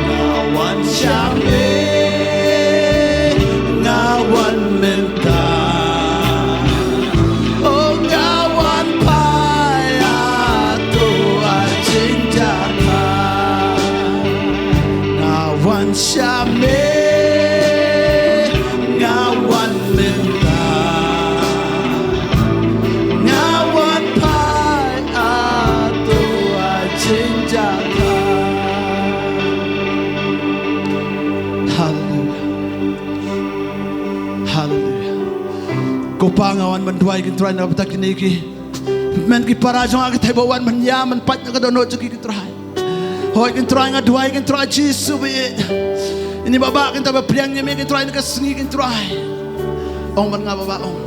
Nga wan sha me, nga wan mynta. Oh, nga wan phai, hato ai jingjakai. Nga wan sha me, nga wan mynta. Nga wan phai, hato ai jingjakai. Haleluia. Haleluia. Ko Pa, nga wan ban duwai ïa ki Trai na ka bynta kine ki hynmen ki para jong nga kiba wan ban ïam ban pait na ka dohnud jong ki, ki Trai. Hooid, ki Trai, nga duwai ïa ki Trai Jisu ba ïeit. Ine i Bah Bah, ki Trai, ba pdiang ïa me, ki Trai, na ka sngi, ki Trai. Ong bad nga, Bah Bah, ong.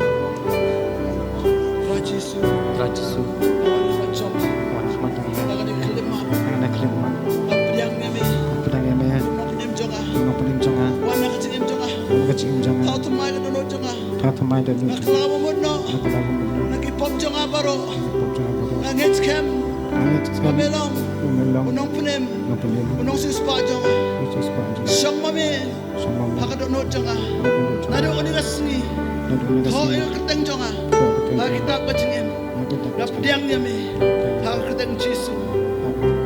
Trai Jisu. Trai Jisu. Wan ha khmat jong me. Wan ha khmat jong me. Nga kane ka khyllipmat. Nga kane ka khyllipmat. Nga pdiang ïa me. Nga pdiang ïa me. U nongpynim jong nga. U nongpynim jong nga. Wan ha ka jingim jong nga. Wan ha ka jingim jong nga. Thaw thymmai ka dohnud jong nga. Thaw thymmai ka dohnud jong nga. Nga kylla ba mut noh. Nga kylla ba mut noh. Na ki pop jong nga baroh. Na ki pop jong nga baroh. Nga ngeit skhem. Nga ngeit skhem. Ba me long. Ba me long. U nongpynim. U nongpynim. U nongsiewspah jong nga. U nongsiewspah jong nga. Shong ma me. Shong ma me. Ha ka dohnud jong nga. Ha ka dohnud jong nga. Naduh kane ka sngi. Naduh kane ka sngi. Thoh ïa ka kyrteng jong nga. Thoh ïa ka kyrteng jong nga. Ha ka kitab ka jingim. Ha ka kitab ka jingim. Nga pdiang ïa me. Nga pdiang ïa me. Ha ka kyrteng Jisu.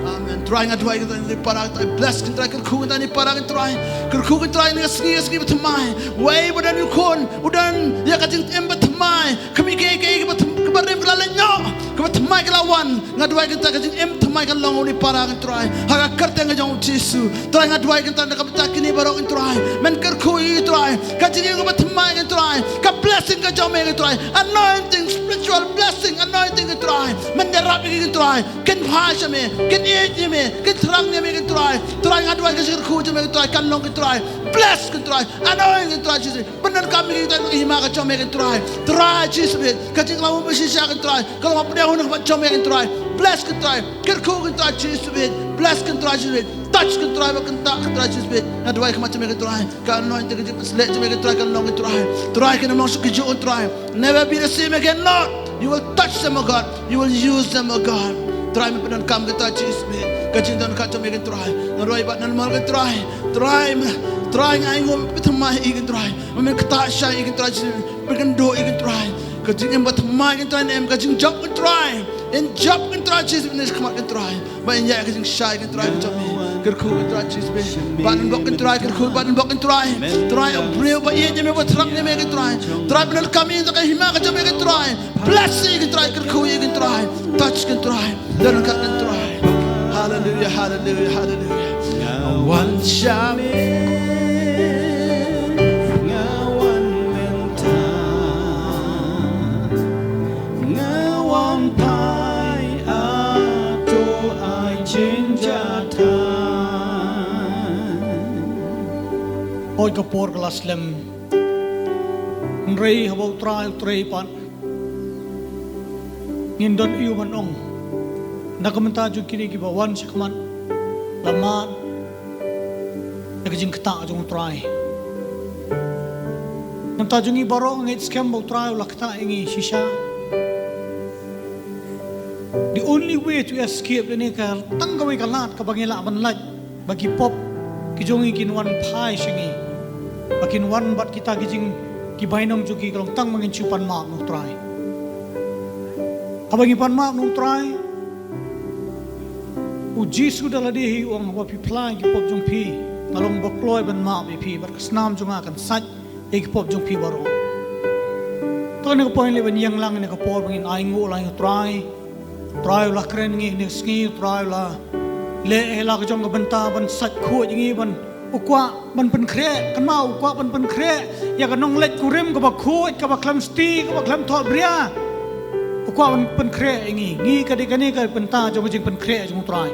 Amen. Trai, nga duwai ïa kine ki para, Trai, bless ki Trai, kyrkhu ki Trai, kine ki para ki Trai. Kyrkhu ki Trai, kane ka sngi, ka sngi ba thymmai. Uwei ba don ïa u khun, u don ïa ka jingim ba thymmai. Ka mih kiei kiei kaba thymmai, kaba rim ka la leit noh, kaba thymmai ka la wan. Nga duwai ïa ki Trai, ka jingim thymmai kan long ha une u para, Trai. Ha ka kyrteng ka jong u Jisu. Trai, nga duwai ïa ki Trai na ka bynta kine baroh, Trai. Men kyrkhu ïa ki Trai. Ka jingim kaba thymmai Mai ngan Trai, ka blessing ka jong me ngan Trai, anointing, spiritual blessing, anointing ngan Trai, men da rap ngan Trai, kin phai sha me, kin ïeit ïa me, kin thrang ïa me ngan Trai, Trai nga duwai ka jingkyrkhu jong me ngan Trai, kan long ngan Trai, bless ngan Trai, anoint ngan Trai Jisu, pyndonkam me ngan Trai, hima ka jong me ngan Trai, Trai Jisu, ka jinglamu ba shisha ngan Trai, ka long ba pyndonkam jong me ngan Trai, bless ngan Trai, kyrkhu ngan Trai Jisu, bless ngan Trai Jisu, touch ngan Trai, ba kynta ngan Trai Jisu, nga duwai khmat jong me ngan Trai. Ka anointing ka jingpynshlur jong me ka Trai kan long ka Trai. Trai kan long suk ki jong Trai. Never be the same again, Lord. You will touch them, O God. You will use them, O God. Trai me pyndonkam ka Trai Jisu me. Ka jingdonkam jong me ka Trai. Nga roi bad nan mal ka Trai. Trai me. Trai nga ainguh me pynthame i ka Trai. Me kata sha i ka Trai Jisu. Pyndonkam i ka Trai. Ka jingim ba thymmai ka Trai ne em ka jingjop ka Trai. In jop ka Trai Jisu ne khmat ka Trai. Ba in ïa ka jingshai ka Trai ka jong me. Kyrkhu ka Trai Jisu me. Ba in bok ka Trai kyrkhu ba in bok ka Trai. Trai u briew ba ïeit ïa me ba thrang ïa me ka Trai. Trai ba in kam ïa ka hima ka jong me ka Trai. Bless ïa ka Trai kyrkhu ïa ka Trai. Touch ka Trai. Don ka Trai. Hallelujah, hallelujah, hallelujah. Nga wan sha me, nga wan mynta. Nga wan phai ato ai jingjatai. Oi ka por ka la slem. Hynrei haba U Trai u trei pat, ngin don aïu ban ong? Na ka bynta jong kine kiba wan shakhmat, la mad ïa ka jingktah jong U Trai. Na ka bynta jong ngi baroh nga ngeit skhem ba U Trai u la ktah ïa ngi shisha. The only way to escape, lane ka tang kawei ka lad kaba ngi lah ban lait, ba ki pop ki jong ngi kin wan phai sha ngi, ba kin wan bad kita ki jing, ki bainong jong ki, ka long tang ba ngin shu pan map na U Trai. Haba ngi pan map na U Trai, U Jisu da lade hi u ong, haba phi phla ïa ki pop jong phi, nga long ba kloi ban map ïa phi, bad ka snam jong nga kan sait ïa ki pop jong phi baroh. To kane ka por ngi leit ban ïeng lang, kane ka por ba ngin ainguh lang ïa U Trai. U Trai u la kren ngi kane ka sngi, U Trai u la leh ïa la ka jong ka bynta ban sait khuid ïa ngi, ban u kwah ban pynkhreh, kynmaw u kwah ban pynkhreh ïa ka nongleit kurim kaba khuid, kaba khlem sti, kaba khlem thohbria. U kwah ban pynkhreh ïa ngi, ngi ka dei kane ka bynta jong ka jingpynkhreh jong U Trai.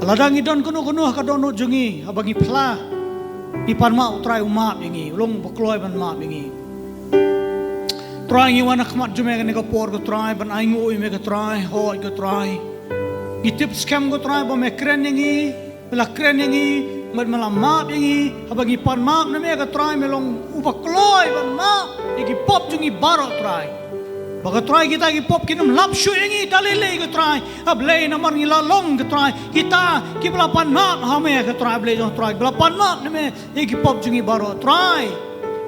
Lada ngi don kano kano ha ka dohnud jong ngi, haba ngi phla, ngi pan map, U Trai u map ïa ngi, u long ba kloi ban map ïa ngi. Trai ngi wan ha khmat jong me kane ka por ko Trai, ban ainguh ïa me ko Trai, hooid ko Trai. Ngi tip skhem ko Trai ba me kren ïa ngi, me la kren ïa ngi, bad me la map ïa ngi, haba ngi pan map na me ko Trai, me long uba kloi ban map ïa ki pop jong ngi baroh Trai. Ba ko Trai kita ki pop kin ym lap shuh ïa ngi da lei lei ko Trai. A Blei namar ngi la long ko Trai, kita kiba la pan map ha me ko Trai, a Blei jong Trai, kiba la pan map na me ïa ki pop jong ngi baroh Trai.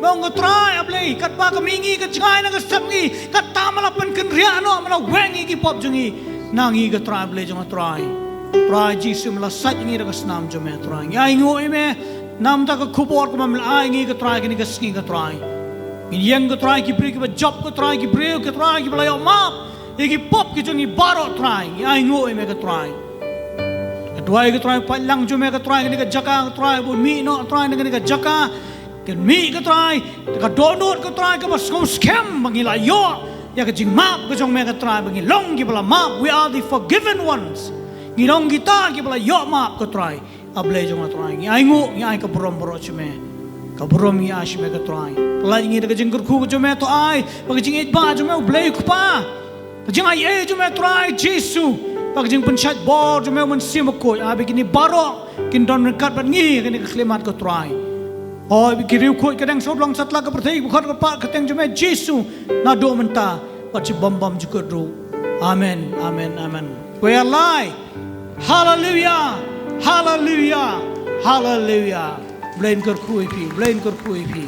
Me ong ko Trai, a Blei, katba ka mihngi ka jngai na ka step ngi, kata me la pynkynriah noh, me la weng ïa ki pop jong ngi na ngi ko Trai, a Blei jong Trai. Trai Jisu, me la sait ïa ngi da ka snam jong me Trai. Ngi ainguh ïa me namar ka khubor kaba me la ai ïa ngi ko Trai kane ka sngi ko Trai. Ngi ïeng ko Trai ki briew kiba jop ko Trai, ki briew ko Trai kiba la ïoh map ïa ki pop ki jong ngi baroh Trai. Ngi ainguh ïa me ko Trai. Nga duwai ko Trai, pait lang jong me ko Trai kane ka jaka ko Trai, bun mih noh Trai na kane ka jaka. Kan mih ko Trai da ka dohnud ko Trai kaba sngewskhem ba ngi la ïoh ïa ka jingmap ka jong me ko Trai, ba ngi long kiba la map, we are the forgiven ones. Ngi long kita kiba la ïoh map ko Trai. A Blei jong nga Trai, ngi ainguh, ngi ai ka burom baroh sha me. Ka burom ngi ai sha me ko Trai. Pynlait ngi da ka jingkyrkhu ka jong me, to ai ba ka jingïeit ba jong me U Blei u Kpa, ka jingaiei jong me Trai Jisu, bad ka jingpynshait bor jong me U Mynsiem Bakhuid, ai ba kine baroh kin don ryngkat bad ngi ha kane ka khyllipmat ko Trai. Hooid, ba ki riewkhuid ka dang sawdong satlak ka pyrthei, ba khot ka pat ka kyrteng jong me Jisu, naduh mynta bad sha bym bam jukut ruh. Amen, amen, amen. Khublei. Haleluia. Haleluia. Haleluia. Blei un kyrkhu ïa phi, Blei un kyrkhu ïa phi.